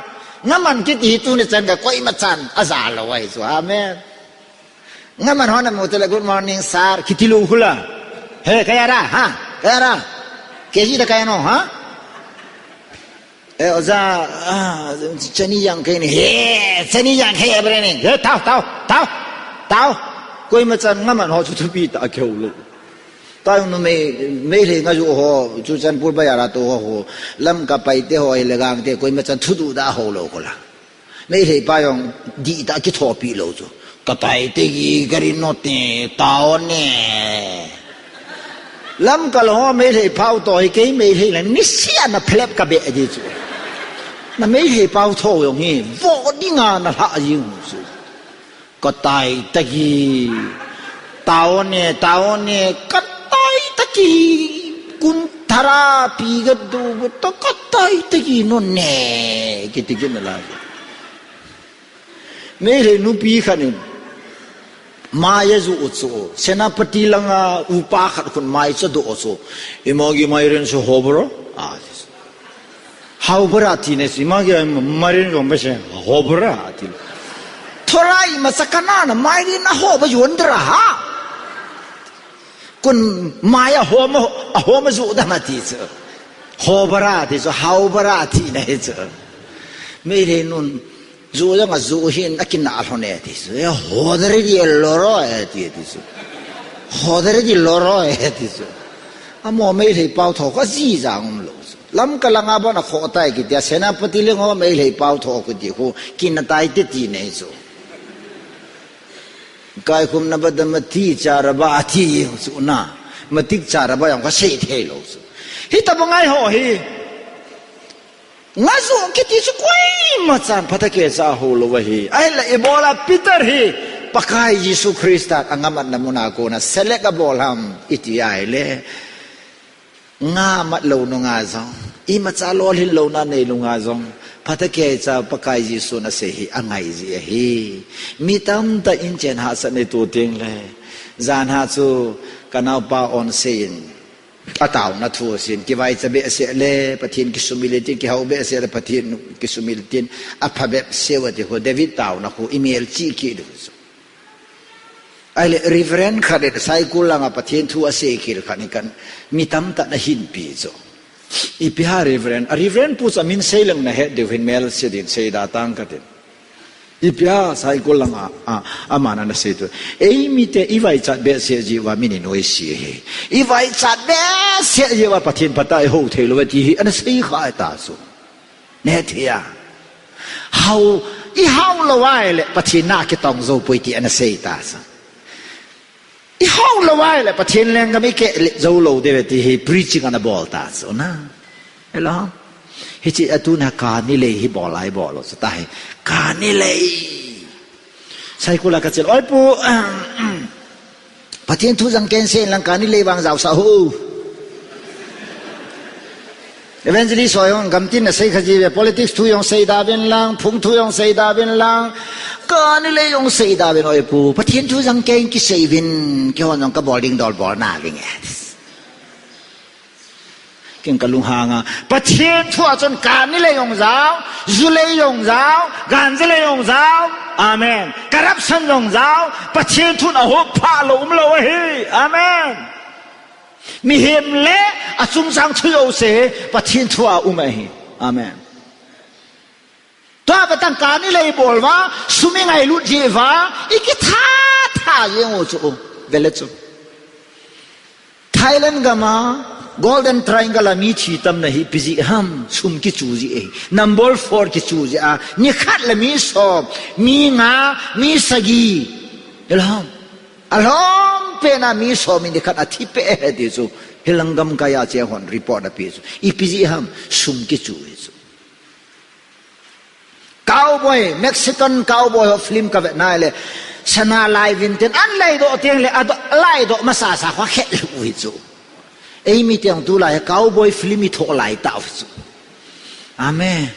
Ngaman kiti tuni chan ka koima chan aja lou ahi chu. Amen. Ngaman hon amu tile, "Good morning, sir," kiti lou khu la. "Hey, kaya ra, ha? Kaya ra? Keji da kaya no, ha? Eh, oja, ah, chani jangkei ni. Hey, chani jangkei abre ni. Hey, tao, tao, tao, tao." Koima chan ngaman ho chu thupi tah a kihou lou. Tao nu mei, Meitei ngaiju ho, Churachandpur bazaar a tou ho, Lamka Paite ho, ahile Gangte, koima chan thudoh da hou lou khu la. Meitei pa jong dihtah a kithopi lou chu. Ka Paite gi gari note, tao ne. Lamka lou ho Meitei pau toh hi kei Meitei le niseh a na phelep ka beh di chu. Na Meitei pau tho jong hi, vo dinga na lha jing chu. Ka tai ta gi. Tao ne, tao ne, ka tai ta gi. Kun thara pi ga du ga to ka tai ta gi no ne. Kiti kina la. Meitei nupi khat in mai ajuh u chu. Senapati langa upa khat khun mai chu adoh u chu. Imagi mai ren su hobro. Ah, hobra ti ne si, imagi mai ren jong bese hobra ti. Thorai ma sakana na mai ren na hoba yondra ha. Kun mai ahoma, ahoma juh da ma ti chu. Hobra ti chu, hobra ti na hi chu. Meitei nun ju jong ajuh hin akina lhon e ti chu. E hodare di loro e ti, ti chu. Hodare di loro e ti chu. Amo Meitei pau tho ka ji jang um lou chu. Lamka langa bon akhoh tai kiti a, Senapati leng ho Meitei pau tho kiti khu, kina tai te ti nei chu. Kaikhumna bada mati charaba ati chu na. Matik charaba jong ka sei thei lou chu. Hitabang eiho hi. Ngaiju kiti chu koima chan phatah a kei cha hou lou ahi. Ahile ibola Peter hi Pakai Jesu Christa angamatna muna kona select abol ham iti ahile. Ngamat lou nunga jong, imacha lolhin louna nei nunga jong, phatah a kei cha Pakai Jesun asei hi angai ji ahi. Mi tamtah in chen hahsat nei tu teng le, jan ha chu kanaopa on sei in, ataona thu asin, kivaicha behseh le, Pathen kisumil tin, kihou behseh le, Pathen kisumil tin, apha behseh u ati khu, David taona khu, imelchih kit diu chu. Ahile, Reverend khat in Saikul langa Pathen thu asei khel khat in kan mi tamtah in ahinpi chu. Ipi ham Reverend, a Reverend pu chu amin sei leng nahet diu hin melse din seida tang katin. Ipi ham Saikul langa, a, aman ana sei tu. Eimite ivaichat behseh jeh uva min inoise ahi. Ivaichat behseh jeh uva Pathen phatah a ihou thei lou ahi ti hi ana sei kha ta chu. Nahet hih a. Hao, ihao lou ahile Pathen na kitong jou poi ti ana sei ta chu. Ihao lou ahile Pathen lenggam ikeh jou lou diu ahi ti hi preaching ana bol ta chu na. Hello. Hiche a tuna kani lei hi bol a ibol u chu tahi. Kani lei. Saikul a kache le, "Oi pu, Pathen thu jong kei sei in lang kani lei vang jaosah u." Evangelist ho jong gamtin asei kha ji uve, politics thu jong seida uvin lang, phung thu jong seida uvin lang, kani lei jong seida uvin, "Oi pu, Pathen thu jong kei in kisei uvin, keihon jong kabol ding dol bol na uvin e." Ken kalunghang a. Pathen thu a chun kani le jong jao, ju le jong jao, ganja le jong jao. Amen. Corruption jong jao. Pathen thun ahop pha lou umlou ahi. Amen. Mihem le achungchang thu jouse Pathen thu a um ahi. Amen. Tua patang kani le ibol uva, sum ingailut jeh uva, ikitha tha jeng u chu. Vele chu. Thailand gam a, Golden Triangle a mi thi tamna hi ipi jeh ham, sum kichu jeh e. Number four kichu jeh a, nikhat le mi som, mi nga, mi sagi. Hilou ham. Alhom pen a mi som in nikhat athi peh e ti chu. Hilang gamkai a cheng hon report ape chu. Ipi jeh ham, sum kichu e chu. Cowboy, Mexican cowboy ho film kavet nai le, sana lai vin tin, an laidoh teng le, adoh, laidoh masa sa kho khet lou hi chu. Eimi teng tulai cowboy film ithoh lai tau hi chu. Amen.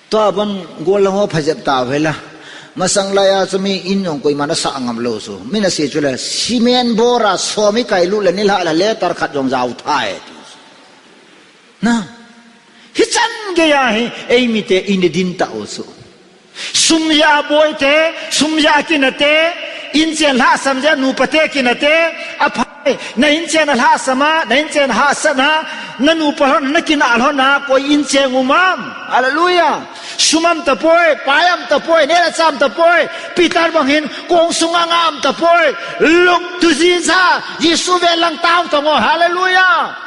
Tua ban gol lang ho phajep tau hela. Masang lai a chu mi in jong koiman asah ngam lou chu. Min asei chu le, cement bora som ikailut le nilhah le letter khat jong jao thei. Na. Hichan gei a hi, eimite in idin tau chu. Sum jeh a boite, sum jeh a kinate, inchen lhahsam jeh a nupate kinate, aphai, na inchen alhahsam a, na inchen hahsat na, na nupa lhon, na kinah lhon a, koi inchen um am. Hallelujah. Sum am tapoi, pai am tapoi, neh le chah am tapoi, Peter bang hin, kong sunga nga am tapoi, luk tu jin sa, Jesu ve lang tau tong o, hallelujah.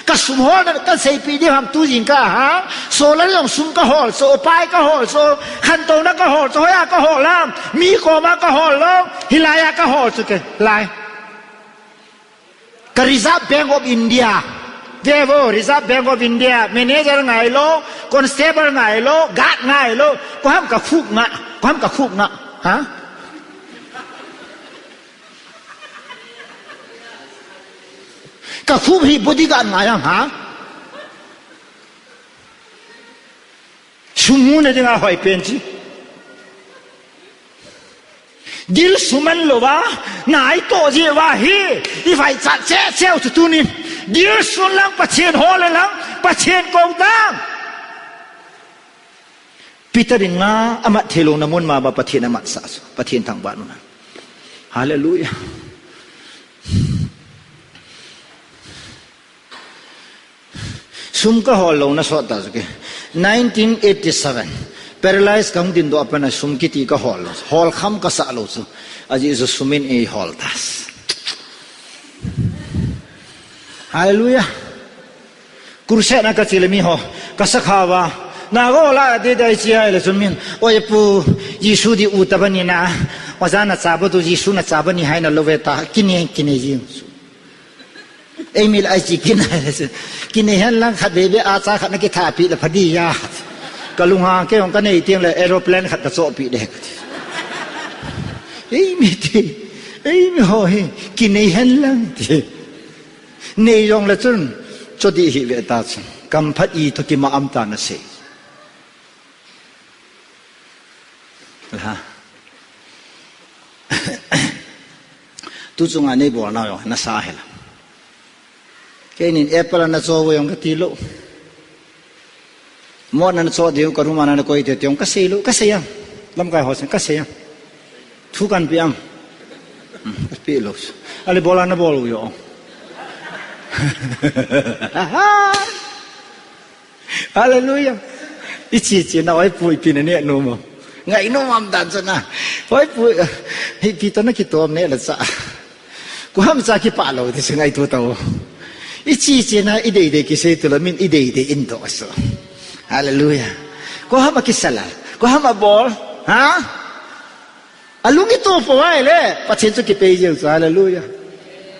Ka sum holna kaseipi diu ham tu jingkah a. Solar jong sum kahol chu, pai kahol chu, khantouna kahol chu, hoiya kahol ham. Mi koma kahol lou, hilai a kahol chu ke, lai. Ka Reserve Bank of India. Ve vo, Reserve Bank of India. Manager ngai lou, constable ngai lou, guard ngai lou. Koi ham kakhup nga, koi ham kakhup nga. Ha? Kakhup hi bodyguard ngai ham, ha? Sum muna dinga hoi pen chu. Dil suman louva, naito jeh uva hi, ivaichat cheh cheh u chu tunin. Dil sun lang Pathen hol le lang, Pathen kou tang. Peter in nga amat thei louna mun ma ba Pathen amatsah chu. Pathen thangvah un. Hallelujah. Sum kahol louna sot ta chu ke. Nineteen eighty-seven. Paralyze kahung dingdoh a pat a sum kiti kahol lou. Holkham kasah lou chu. Ajeh chu sum in eihol ta. Hallelujah. Crusade na kache le mi ho, kasakha uva. Na go la de de chi ai le chun min. Oi pu, Jesu di u ta bani na. Oja na cha bo tu Jesu na cha bani hai na lou ve ta. Kine, kine ji. Eimi le ai chi kine le chu. Kine hen lang khat be be a cha khat na kitha pi le pha di ya. Kalunghang kei jong kanei teng le aeroplane khat kachoh pi de. Eimi ti. Eimi ho hi. Kine hen lang ti. Nei jong le chun, cho di hi ve ta chun. Kamphat ito kima am ta na sei. La. Tu chunga nei bol na jong, na sa hela. Keinin apple na cho vo jong kati lou. Mo na cho diu ka room a na koi te tiong kasei lou, kasei am. Lamkai ho sen kasei am. Thu kan pe am. Hmm, pe lou. Ale bol a na bol u jo. Hallelujah. Ichi chi na oi pu ipi na ne no mo. Ngai no mam dan sa na. Oi pu, hi pi to na kitom ne la sa. Ko ham cha kipah lou ti se ngaito tao. Ichi chi na idei dei kisei tu la min idei dei in doh so. Hallelujah. Ko ham akisala. Ko ham abol. Ha? Alung ito po ai le. Pathen chu kipei jeng chu. Hallelujah.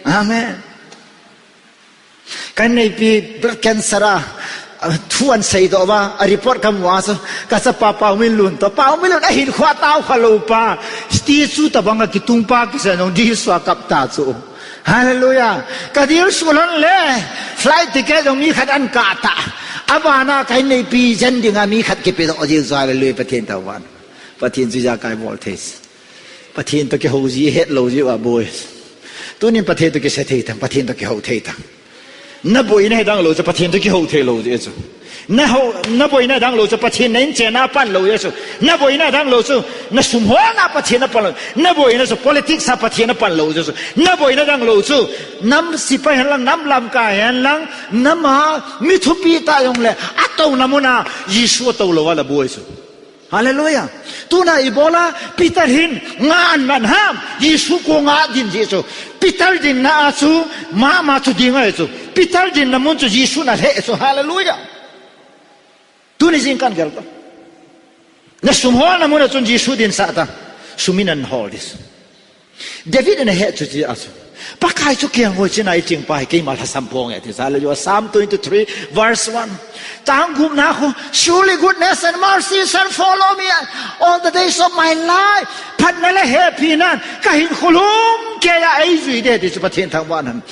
Amen. Ka neipi blood cancer a, a, thu an seidoh uva, a report kamu a chu, ka chapa Paominlun toh, Paominlun ahin khua tao kha lou pa, statue tabang a kitung pa kisei jong dilsu a kap ta chu. Hallelujah. Ka dilsu lhon le, flight ticket jong mi khat an kah ta. Abana ka neipi jen dinga mi khat kipedoh jeng chu, hallelujah, Pathen thangvah. Pathen chu ijakai bol thei. Pathen toh kihou ji, het lou ji uva boi. Tunin Pathen toh kise thei tan, Pathen toh kihou thei tan. Na boina hi dang lou chu Pathen toh kihou thei lou jeh chu. Na hou, na boina dang lou chu Pathen na in chenna pan lou jeh chu. Na boina dang lou chu na sum holna Pathen na pan lou. Na boina chu politics a Pathen na pan lou jeh chu. Na boina dang lou chu nam sepai hen lang, nam lamkai hen lang, nam a mi thupi tah jong le atouna mun a Jesu atou lou a la boi chu. Hallelujah. Tuna ibola Peter hin nga an man ham, Jesu kong a din jeh chu. Peter dinna a chu, mama chu ding ahi chu. Peter dinna mun chu Jesu na lheh chu. Hallelujah. Tuni jing kan gel ta. Na sum holna mun a chun Jesu dinsah ta. Sum in an hol ding. David in ahet chu jeh a chu. Pakai chu kiang hoi chin a i ching pa hi keima lhasam pong e ti. Hallelujah. Psalm twenty-three verse one. Tang gup na khu, "Surely goodness and mercy shall follow me all the days of my life." Phatna le hepina in ka hinkho lum kei a eijui ding ti chu Pathen thangvah in.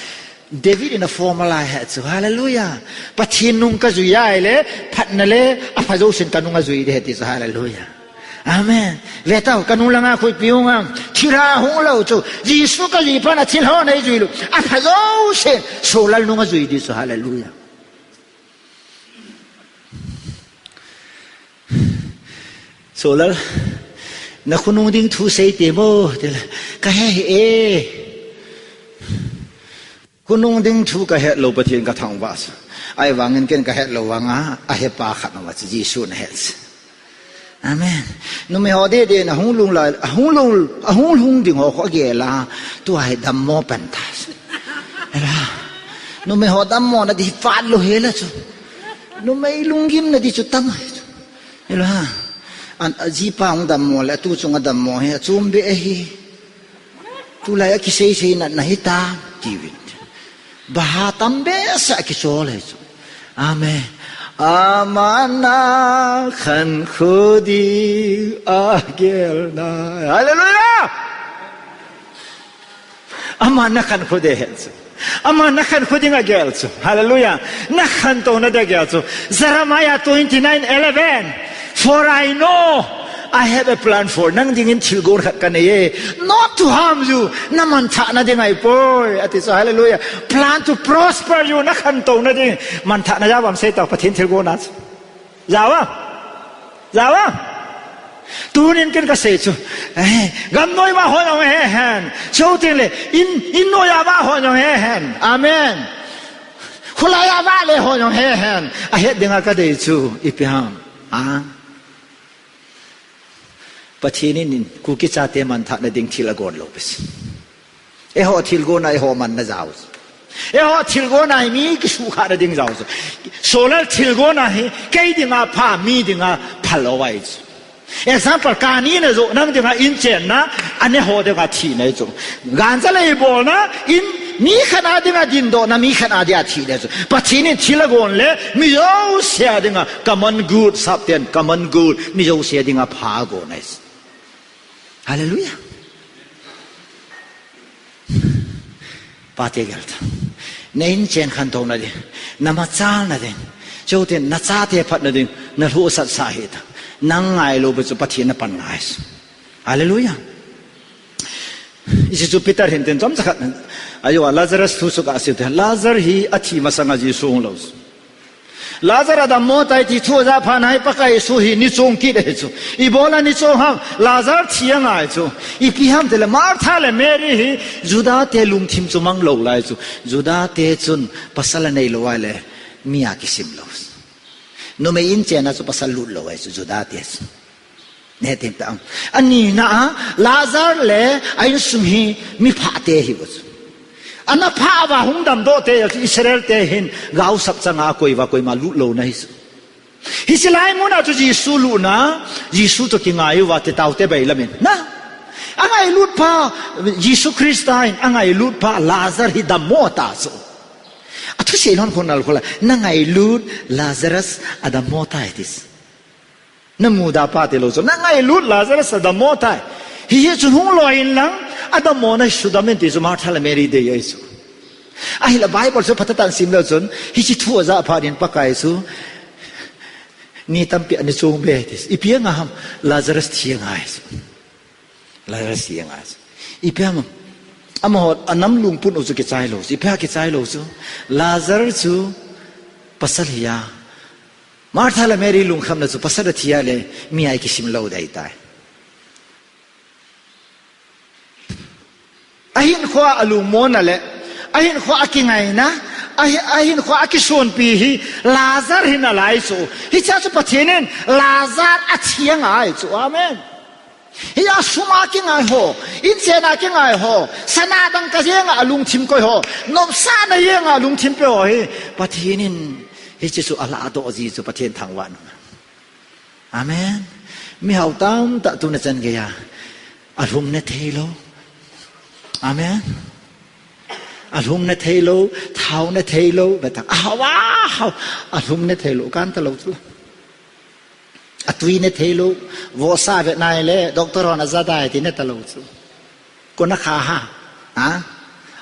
David in a formula ahet chu. Hallelujah. Pathen nung ka jui a ahile, phatna le apha jousen ka nung ajui ding ti chu. Hallelujah. Amen. Ve tau, ka nung langa khu ipi hung ham. Thil ha hung lou chu. Jesu ka jui phat a thil ho nei jui lou. Apha jousen, Solal nung ajui ding chu. Hallelujah. Solal, na khonung ding thu sei te mo, tile. Ka he hih e. Khonung ding thu ka het lou Pathen ka thangvah sa. Ahivangin ken ka het lou vanga, ahe pa khat aum a chu Jesu na het sa. Amen. Numei ho dede na hung lhung lai, ahung lhung, ahung lhung ding ho khu agel a, tua hi dammo pan ta sa. Ela. Numei ho dammo na di phat lou hela chu. Numei lunggim na di chu tam ahi chu. Ela. An, ajipa hung dammo le, atu chung adammo hi, achom be ahi. Tulai a kisei sei natna hita, tiuvin. Baha tam behseh a kichol ahi chu. Amen. Aman na khankho ding agel na. Hallelujah! Aman na khankho ding ahi chu. Aman na khankho ding agel chu. Hallelujah. Na khantouna ding agel chu. Jeremiah twenty-nine eleven. For I know I have a plan for. Nang dingin thilgon khat ka nei e. Not to harm you. Na manthahna ding ahipoi. Ati chu, hallelujah. Plan to prosper you. Na khantouna ding. Manthahna jao vang sei tau Pathen thilgon a chu. Jao a. Jao a. Tunin ken ka sei chu. Eh, gamnoi va ho jong he hen. Chuteng le, in, in noi a va ho jong he hen. Amen. Khulai a va le ho jong he hen. Ahet dinga ka dei chu. Ipi ham. A. Pathen in Kuki chate manthahna ding thil agon lou pes. Eiho thilgon a eiho manna jao. Eiho thilgon a hi mi kisukhahna ding jao. Solal thilgon a hi kei dinga pha, mi dinga phalou ahi chu. Example, kani na jo nang dinga in chenna, ane ho dinga thina ahi chu. Ganja le ibolna, in mi khat a dinga dindohna, mi khat a dinga thina ahi chu. Pathen in thil agon le, mi jouse a dinga common good, sapten common good, mi jouse a dinga pha agon ahi chu. Hallelujah. Pate gel ta. Na inchen khantouna ding. Na machalna ding. Chuteng na chate phatna ding. Na lhosah sah hih tan. Nang ngailou bou chu Pathen na pan ngai. Hallelujah. Hiche chu Peter hin tin chomcha khat. Ajo a Lazarus thu chu kasei te. Lazar hi athi masanga Jesu hung lou. Lazar adammo tai ti thu ajah phat in Pakai Jesu hi ni chong kit ahi chu. Ibola ni chong ham, Lazar thi angai chu. Ipi ham tile Martha le Mary hi Juda te lungthim chu mang lou lai chu. Juda te chun pasal anei lou ahile mi a kisim lou. Numei in chenna chu pasal lut lou ahi chu Juda te chu. Neting ta ang. Anina a, Lazar le a insung hi mi phate ahiuve chu. Ana pha uva hung damdoh te ahiuve chu Israel te hin gaosap changa koi uva koima lut louna ahi chu. Hiche lai muna chu Jesu lutna, Jesu toh kingai uva te taute bailam in. Na, angailut pa, Jesu Christa in angailut pa Lazar hi adammo ta chu. Athusei lhon khonal khola, na ngailut Lazarus adammo tai ti chu. Na muda pa tilou chu. Na ngailut Lazarus adammo tai. Hiche chu hung loi in lang, adammona hi sudam in ti chu Martha le Mary dei ahi chu. Ahile Bible chu phatah in sim leu chun, hiche thu ajah phat in Pakai chu, ni tampi a ni chong be ti chu. Ipi anga ham, Lazarus thi angai chu. Lazarus thi angai chu. Ipi ham, Amaho anam lungput u chu kichai lou chu. Ipi a kichai lou chu? Lazar chu pasal hi a. Martha le Mary lungkhamna chu pasal athi a le mi a kisim lou ding ahitai. Ahinkhoa alungmonna le, ahinkhoa kingaina, ahi-, ahinkhoa kisonpi hi Lazar hi nalai chu. Hichea chu Pathen in Lazar athi angai chu. Amen. Hia sum a kingai ho, inchen a kingai ho, sana dangka jenga alungthim koi ho, nopsahna jenga alungthim pe ho hi Pathen in hiche chu alahdoh ji chu Pathen thangvah in um. Amen. Mihao tamtah tuna chan geiya alhum ne thei lou. Amen. Alhum ne thei lou, thao ne thei lou, betak. Ahao, ahao. Alhum ne thei lou, kan ta lou chu. Atui ne thei lou, vohsa ve nai le, doctor hon aja dai ti ne ta lou chu. Kona kha ha. Ha?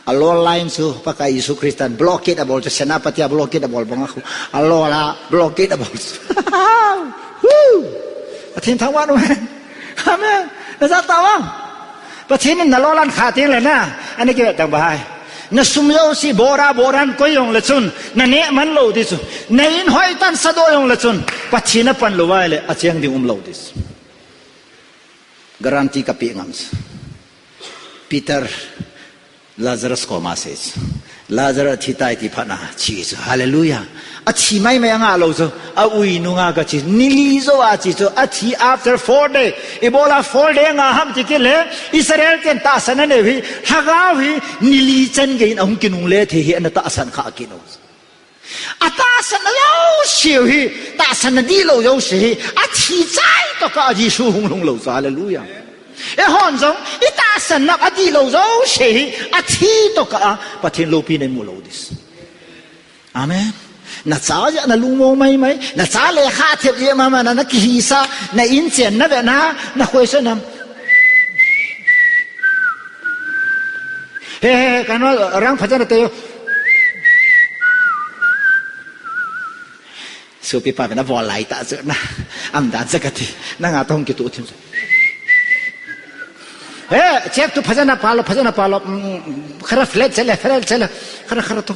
Alol line chu, Pakai Jesu Christan blockade abol chu, Senapati a blockade abol banga khu. Alol a blockade abol chu. Woo! Pathen thangvah in um hen. Amen. Naja tah vang. Pathen in nalol an kha teng le na, ana kivet tang bahai. Nasum jouse bora boran koi jong le chun, naneh man lou ding chu. Na in hoi tan sadoh jong le chun, Pathen apan lou vai le, acheng ding um lou ding chu. Guarantee kapeh ngam chu. Peter, Lazarus koma asei chu. Lazarus athi tai ti phat na, che chu. Hallelujah. Athi maimai anga lou chu. Aui nunga kache. Ni li jou a che chu. Athi after four day. Ibola four day anga ham ti kit le. Israel ten tahsan anei u hi. Lhagao hi. Ni li chan geiyin ahung kinungle thei hi ana tahsan kha kit u. Atahsan na jouse u hi, tahsan na dihlou jouse hi, athi chai tokah a Jesu hung lhung lou chu, hallelujah. Eihon jong, itahsan na adihlou jouse hi, athi tokah a, Pathen loupina imu lou ding chu. Amen. Nacha jeh a nalungmong maimai, nacha lekha thep jeh a mama na, nakihisa, na inchen na ve na, na khoi so nam. He, he, he, kano, rang phajan te yo. Sopi pa na bol lai ta chu na. Am dan cha kati. Nanga tong kitu thim. He, chep tu phajan palo, phajan palo. Mm, khara flat chele, flat chele. Khara, khara tu.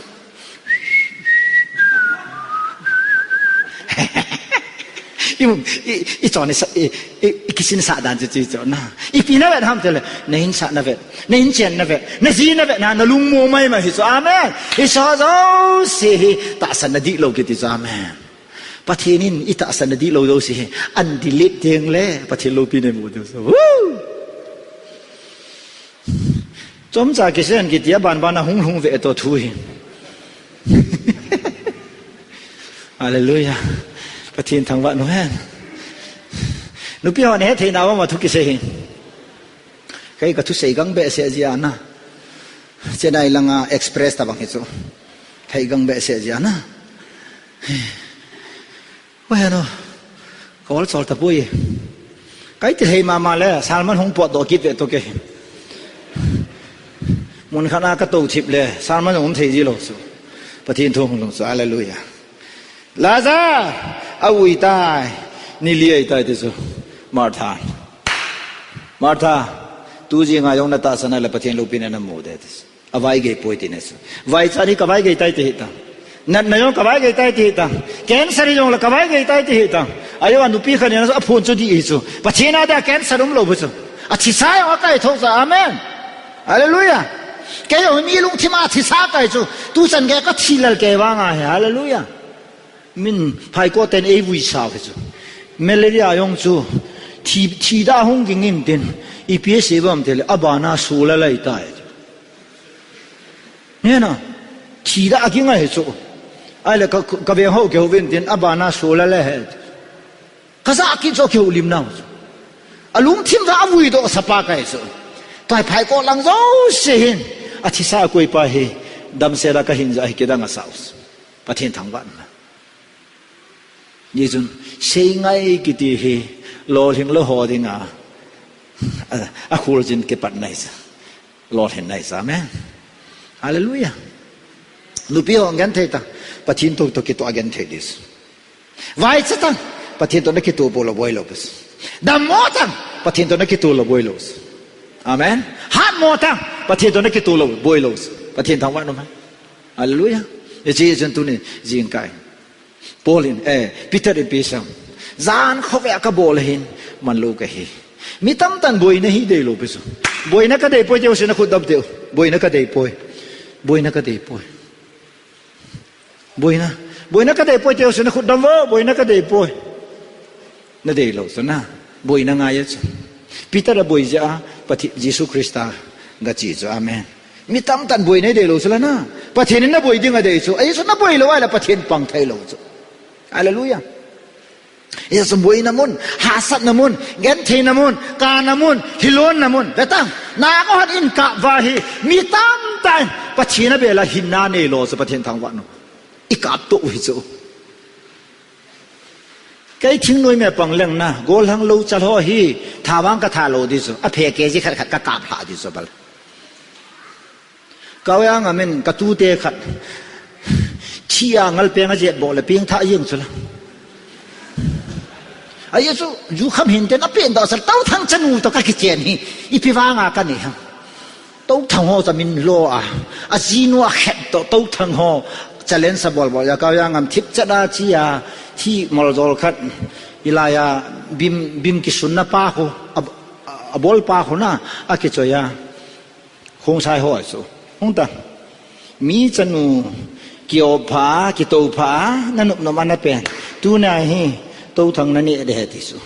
I, i, i chon i sa, i, i, i kisin sa dan chu chu chu na. Ipi na vet ham tile, na hin sa na vet, na hin chen na vet, na ji na vet, na, nalungmong maimai hi chu. Amen. Hiche jouse hi, tahsan na dihlou kiti chu. Amen. Pathen in itahsan na dihlou jouse hi, adelete teng le, Pathen loupina imu ding chu. Woo! Chomcha kisei kiti a banban a hung lhung ve to thu hi. Hallelujah. Pathen thangvah in um hen. Nupi hon hethei nau ma thu kisei hi. Kei kathusei gang behseh jeh a na. Chennai langa express tabang hi chu. Thei gang behseh jeh a na. Wah, ano, ka ol chol tapoi. Kei ti hei mama le, sermon hung potdoh kit ve to kei. Mun khat a katou thip le, sermon hung thei ji lou chu. Pathen thu hung lhung chu, hallelujah. Lazar, aui tai, ni li ahi tai ti chu. Martha. Martha, tu jing a jong natahsan a le Pathen loupina namu ding ti chu. Avaigei poi tina chu. Vaichat hi kavaigei tai ti hih tan. Natna jong kavaigei tai ti hih tan. Cancer hi jong le kavaigei tai ti hih tan. Ajeh a nupi khat in aphone chu dih hi chu. Pathen a dia cancer umlou bou chu. Athisa jong akaitho chu. Amen. Hallelujah. Kei jong mi lungthim a thisa kai chu. Tuchan gei kathi lal kei vang ahi. Hallelujah. Min phaikot ten eivui sau hi chu. Malaria jong chu. Thi, thi da hung ging in tin. Ipi asei uvem tile. Abana sulal ahi tai. Nge na, thi da a kingai hi chu. Ahile ka, ka veng ho kihou vin tin, abana sulal ahi. Kajah kit chu kihoulim nau chu. Alungthim a avuidoh sapa kahi chu. Tua hi phaikot lang jouse hin. Athisa koipa hi. Damsel a kahin ja hi kidang asau chu. Pathen thangvah in. Hijeh chun, seingai kiti hi, lolhing lou ho dinga, a, akhuljin kipat nai sa. Lolhin nai sa, amen. Hallelujah. Nupi ho genthei tan, Pathen toh, toh kitoh a genthei ding. Vaicha tan, Pathen toh nakitoh bou lou boi lou bas. Dammo tan, Pathen toh nakitoh lou boi lou. Amen. Hatmo tan, Pathen toh nakitoh lou, boi lou. Pathen thangvah in um hen. Hallelujah. Hiche chun tuni jingkah in Paul in, eh, Peter in ipi asei em? Jan khoveh a kabol ahin, manlou kahi. Mi tamtah in boina hi deilou pi chu. Boina kadeipoi ti jouse nakhut dom teu. Boina kadeipoi. Boina kadeipoi. Boina. Boina kadeipoi ti jouse nakhut dom vo. Boina kadeipoi. Nadeilou chu na. Boina ngai a chu. Peter aboi jeh a, Pathen, Jesu Christa gache chu. Amen. Mi tamtah in boina hi deilou chu la na. Pathen in naboi ding adei chu. Ajeh chu naboi lou ahile Pathen pang theilou chu. Hallelujah. Ajeh chu boina mun, hahsatna mun, gentheina mun, kana mun, thilhonna mun. Vetan, nangho hin kap uva hi, mi tamtah in Pathen abel a hinna neilou chu Pathen thangvah in um. Ikap toh u hi chu. Kei thingnoi me pang leng na, gollhang lou chal ho hi, tha vang katha lou ding chu. Aphe kg khat khat kakap lha ding chu bal. Kaoyang a min katute khat. Thi a ngalpeng ajet bol le pengthah jeng chu la. Ajeh chu, jukham hinte na pen doh sel, Touthang chanu toh kakichen hi. Ipi vang a kani ham. Touthang ho chu amin lo a. Ajinu akhet toh, Touthang ho. Challenge abol bol a, Kaoyang a min thipchet a chi a. Thi moljol khat. Hilai a, bim, bim kisunna pa khu. A, a, abol pa khu na. Akichoi a. Khongsai ho chu. Hung ta. Mi chanu kiop pha, kitou pha, nanop nom ana pen. Tuna hi, Touthang naneh ding ahi ti chu.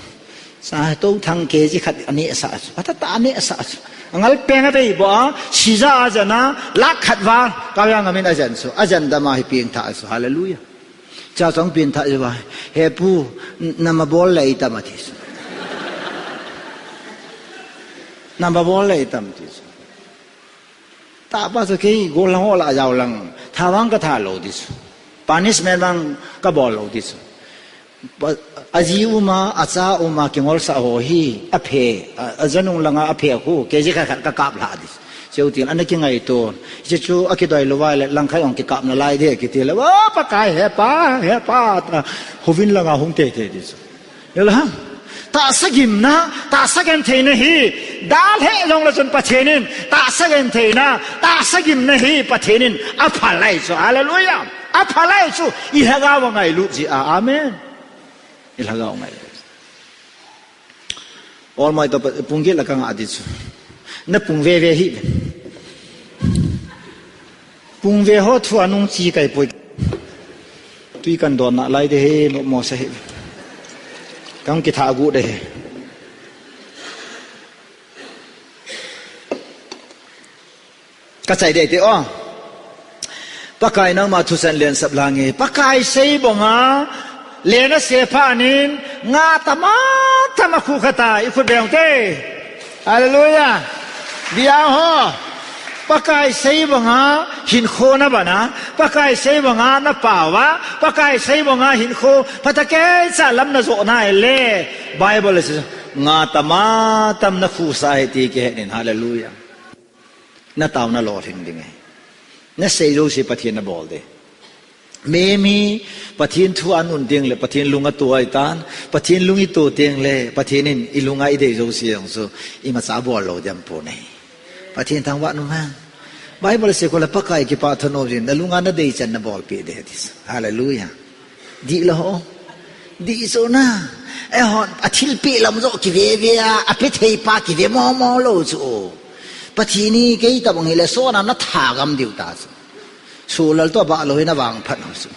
Sa Touthang kg khat aneh sah chu. Atah tah aneh sah chu. Ngalpeng abei bol a, sija ajen a, lakh khat val, Kaoyang a min ajen chu. Ajen dam a hi pengthah chu. Hallelujah. Cha chong pengthah chu va. He pu, n-, nama bol le itam ati chu. Nama bol le itam ti chu. Tahpa chu kei gollhang ho lah a jao leng, tha vang katha lou ding chu. Punishment vang kabol lou ding chu. Pa, aji um a, acha um a, kingolsah ho hi, aphe, a, ajanung langa aphe khu, kg khat khat kakap lha ding chu. Cheu tin, ana kingaito. Hiche chu, akidoi lou vai le, langkhat jong kikap nalai ding, kiti le, "O, Pakai, he pa, he pa," ta, hovin langa hung teitei ding chu. Hila ham. Tahsa gimna, tahsa gentheina hi, dalha jongle chun Pathen in, tahsa gentheina, tahsa gimna hi Pathen in, aphalai chu, hallelujah. Aphalai chu, ilhagao angailut jeh a, amen. Ilhagao angailut. Olmoi toh pung get la kanga ding chu. Napung veve hih. Pung ve ho thu anung chi kaipoi. Tui kan don nalai ding ahi, nopmo sa hi. Kan kitha gu ding ahi. Kachai ding ahi te o. Pakai nangma thusan len sap lang e. Pakai sei banga, lena seipha nin, nga tama tama khu khata, ikhut beng te. Hallelujah. Bia ho. Pakai sei banga hinkho nabana, Pakai sei banga napao a, Pakai sei banga hinkho phatah keicha lam najo nai le. Bible asei, nga tama tam nakhusa ahi ti kihe nin. Hallelujah. Natao nalolhing ding ahi. Nasei jouse Pathen nabol ding. Mimi, Pathen thu anun ding le, Pathen lung atoh ahitan, Pathen lung itoh ding le, Pathen in ilunga idei jouse jong chu, imacha bol lou ding pon ahi. Pathen thangvah in um hen. Bible asei khu le Pakai kipah thanom jin, nalunga nadei chan nabolpeh ding ati. Hallelujah. Dih lou ho. Dih chu na. Eihon, athilpeh lam joh kive ve a, apethei pa kive momo lou chu. Pathen hi kei tabang hile, sona natha gam diu ta chu. Sulal toh bah lou hi navangphat u chu.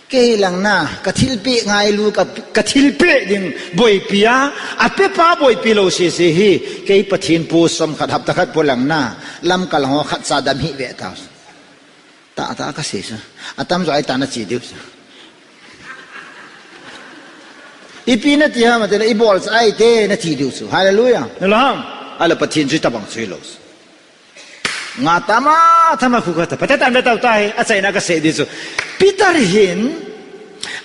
Kei lang na, kathilpeh ngailu, ka, kathilpeh ding boipi a, apepa boipi lou sese hi, kei Pathen pu som khat hapta khat po lang na, lamkal ho khatcha dam hih ve ta chu. Tahtah kasei chu. Atamjo ahi ta nache diu chu. Ipi nati ham atile ibolcha ahi te nati diu chu. Hallelujah. Hallelujah. Ahile Pathen chu itobang chu hilou chu. Nga tama tama khu khata. Phatah tah in vetau ta hi, achaina kasei ding chu. Peter hin,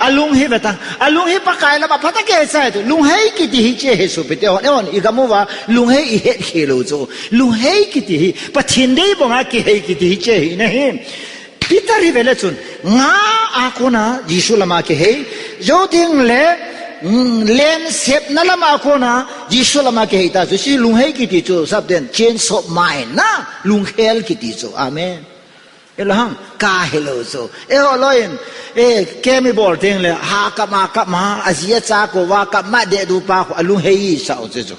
alung hi vetang. Alung hi Pakai lama phatah keicha ahi tu. Lunghei kiti hi hiche hi sopite hon. Eihon, igam uva, lunghei ihet khel u chu. Lunghei kiti hi, Pathen dei banga kihei kiti hiche hi nahi. Peter hi vele chun, nga a kona Jesu lama kihei. Jou ding le, Len sepna lama kona Jesu lama kihei ta chu, hiche lunghei kiti chu, sapten, change of mind na, lunghel kiti chu. Amen. Elohang, ka helou chu. Eho loin, e, kemi bol teng le, ha kap ma, kap ma, aji acha kouva, kap ma dehdu pa khu, alunghei sa u chu chu.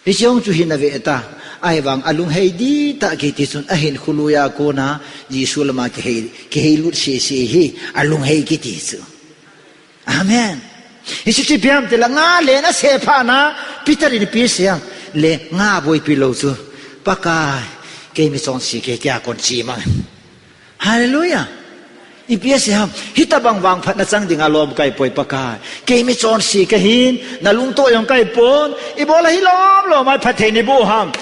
Hiche jong chu hin ave ta. Ahivang alunghei dihtah kiti chun ahinkho lui a kona Jesu lama kihei, kihei lut sese hi alunghei kiti chu. Amen. Hiche chu ipi ham tile nga len asep phat na Peter in ipi asei ham. Le nga boipi lou chu. Pakai, kei michonse kahi tia kon chi mang. Hallelujah. Ipi asei ham. Hitobang vangphatna chang dinga lom kahi poi Pakai. Kei michonse kahin, nalungtoh jong kahi pon. Ibola hilom lom a phatthei neiboh ham.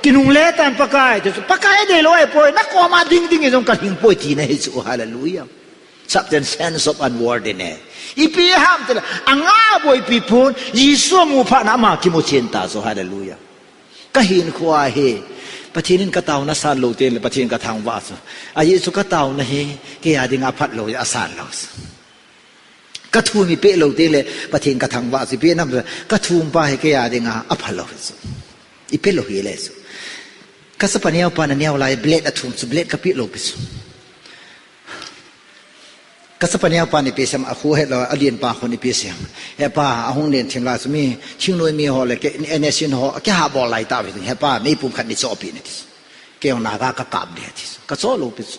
Kinungle tan Pakai. Pakai adeilou ahipoi. Nakoma ding ding jong kalhing poi tina hi chu. Hallelujah. Sapten, sense of unworthiness. Ipi ham tile, anga boipi pon, Jesu amu phat na ama kimu chen ta chu, hallelujah. Kahinkho a hi, Pathen in kataona asan lou teng le, Pathen kathangvah chu. Ajeh chu kataona hi, kei a dinga aphat lou, asan lou chu. Kathum ipeh lou teng le, Pathen kathangvah chu, ipi nam chu, kathum pa hi kei a dinga apha lou chu. Ipeh lou hile chu. Kachapa neo pa na neo lai, blade athum chu, blade kapeh lou pi chu. Kachapa neo pa ni pe sem a khu het lou, alen pa khu ni pe sem. He pa, ahung len thim lai chu mi, thingnoi mi ho le, ke, N S in ho, ke ha bol lai ta ve, he pa, meipum khat ni choh pi ni ti. Ke jong naga ka kap de ti. Ka choh lou pi chu.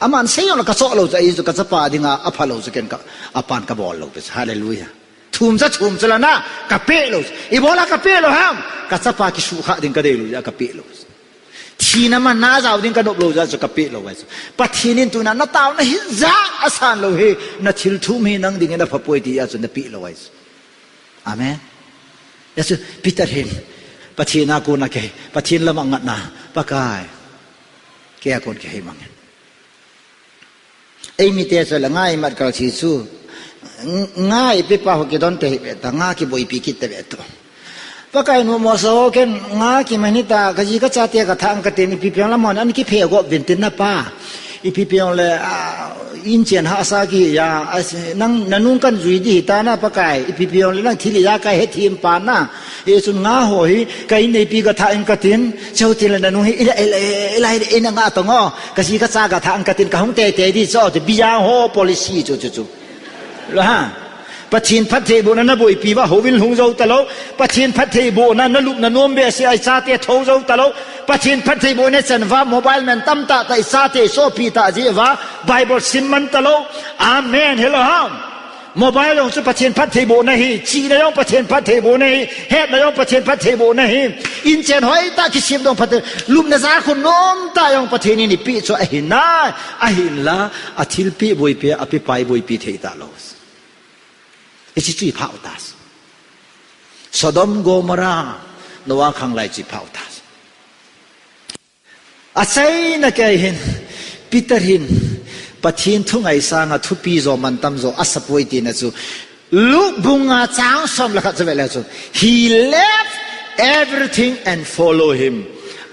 Aman sei jong la ka choh lou chu, ahi chu kachapa dinga, apha lou chu ken ka, apan ka bol lou pi chu. Hallelujah. Thum cha thum cha la na, kapeh lou chu. Ibola kapeh lou ham, kachapa kisukha ding kadei lou chu, kapeh lou chu. Thina man na jao ding kanop lou jeh chu kapeh lou ahi chu. Pathen in tuna nataona hijat asan lou hi, nathil thum hi nang dingin apha poi ti jeh chu napeh lou ahi chu. Amen. Hijeh chu Peter hin, Pathen a kona kihei, Pathen lama ngatna, Pakai, kei a kon kihei mang in. Eimite chu la nga imat kal thi chu. Nga ipi pa ho kidon te hi ve ta, nga kiboipi kit te ve tu. Pakai nu mo sa ho ken nga kimani ta, kaji kachate kathah ang katin ipi pi jong la mon an kiphe gop vin tin na pa. Ipi pi jong le, ah, inchen hahsa kihi a, as, nang nanung kan jui di hi ta na Pakai, ipi pi jong le nang thil ijakai hethem pa na. Hichun nga ho hi, ka in neipi kathah in katin, cheu tin le nanung hi, ila, ila, ila, ila, ina nga tong o, kaji kacha kathah in katin, kahung teitei di chu, chu, biang ho policy chu, chu, chu. Lo ha. Pathen phattheibohna naboipi uva, houin hung jou talou. Pathen phattheibohna nalupna nom behseh a ichate thou jou talou. Pathen phattheibohna chan uva, mobile man tamtah tah ichate sopi tah jeh uva, Bible sim man talou. Amen. Hilo ham. Mobile jong chu Pathen phattheibohna ahi, chihna jong Pathen phattheibohna ahi, hetna jong Pathen phattheibohna ahi, inchen hoitah kisem jong Pathen, lupna jakhun nomtah jong Pathen in eipeh chu ahi nai, ahinla, athilpeh boipi, apepa iboipi thei talou. Hiche chu iphah u ta. Sodom, Gomorrah, Noah khanglai chu iphah u ta. Achaina kei hin, Peter hin, Pathen thungai sanga thupi jo mantam jo asapoi tina chu, Luke bung nga chang som le khat chu vele chu, he left everything and follow him.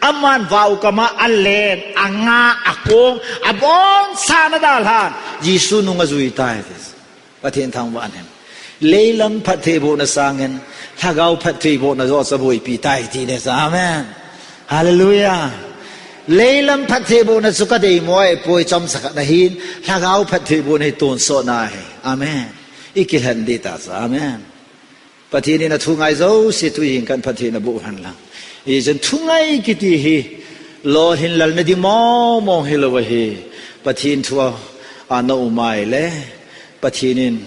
Aman vaokama alen, anga, akong, abonchana dalhan, Jesu nung ajui tai. Pathen thangvah in. Leilam phattheibohna sangin, lhagao phattheibohna joh chu aboipi tai ti ne sa. Amen. Hallelujah. Leilam phattheibohna chu kadeimo ahipoi, chomcha khat ahin, lhagao phattheibohna hi tonsotna ahi. Amen. Ikilhen di ta sa. Amen. Pathen in athungai jouse tuhin kan phatthei naboh hen lang. Hijeh chun thungai kiti hi, lolhin lalna ding mong mong hilou ahi. Pathen thu a, a na um a ahile, Pathen in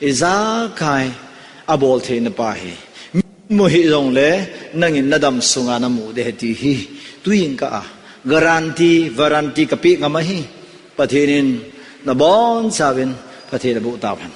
ijakai abol theina pa hi. Mimu hih jongle, nangin nadam sunga namu ding ahi ti hi. Tuhin ka a, guarantee, warranty kapeh ngam ahi. Pathen in nabonchauvin phatthei naboh tauhen.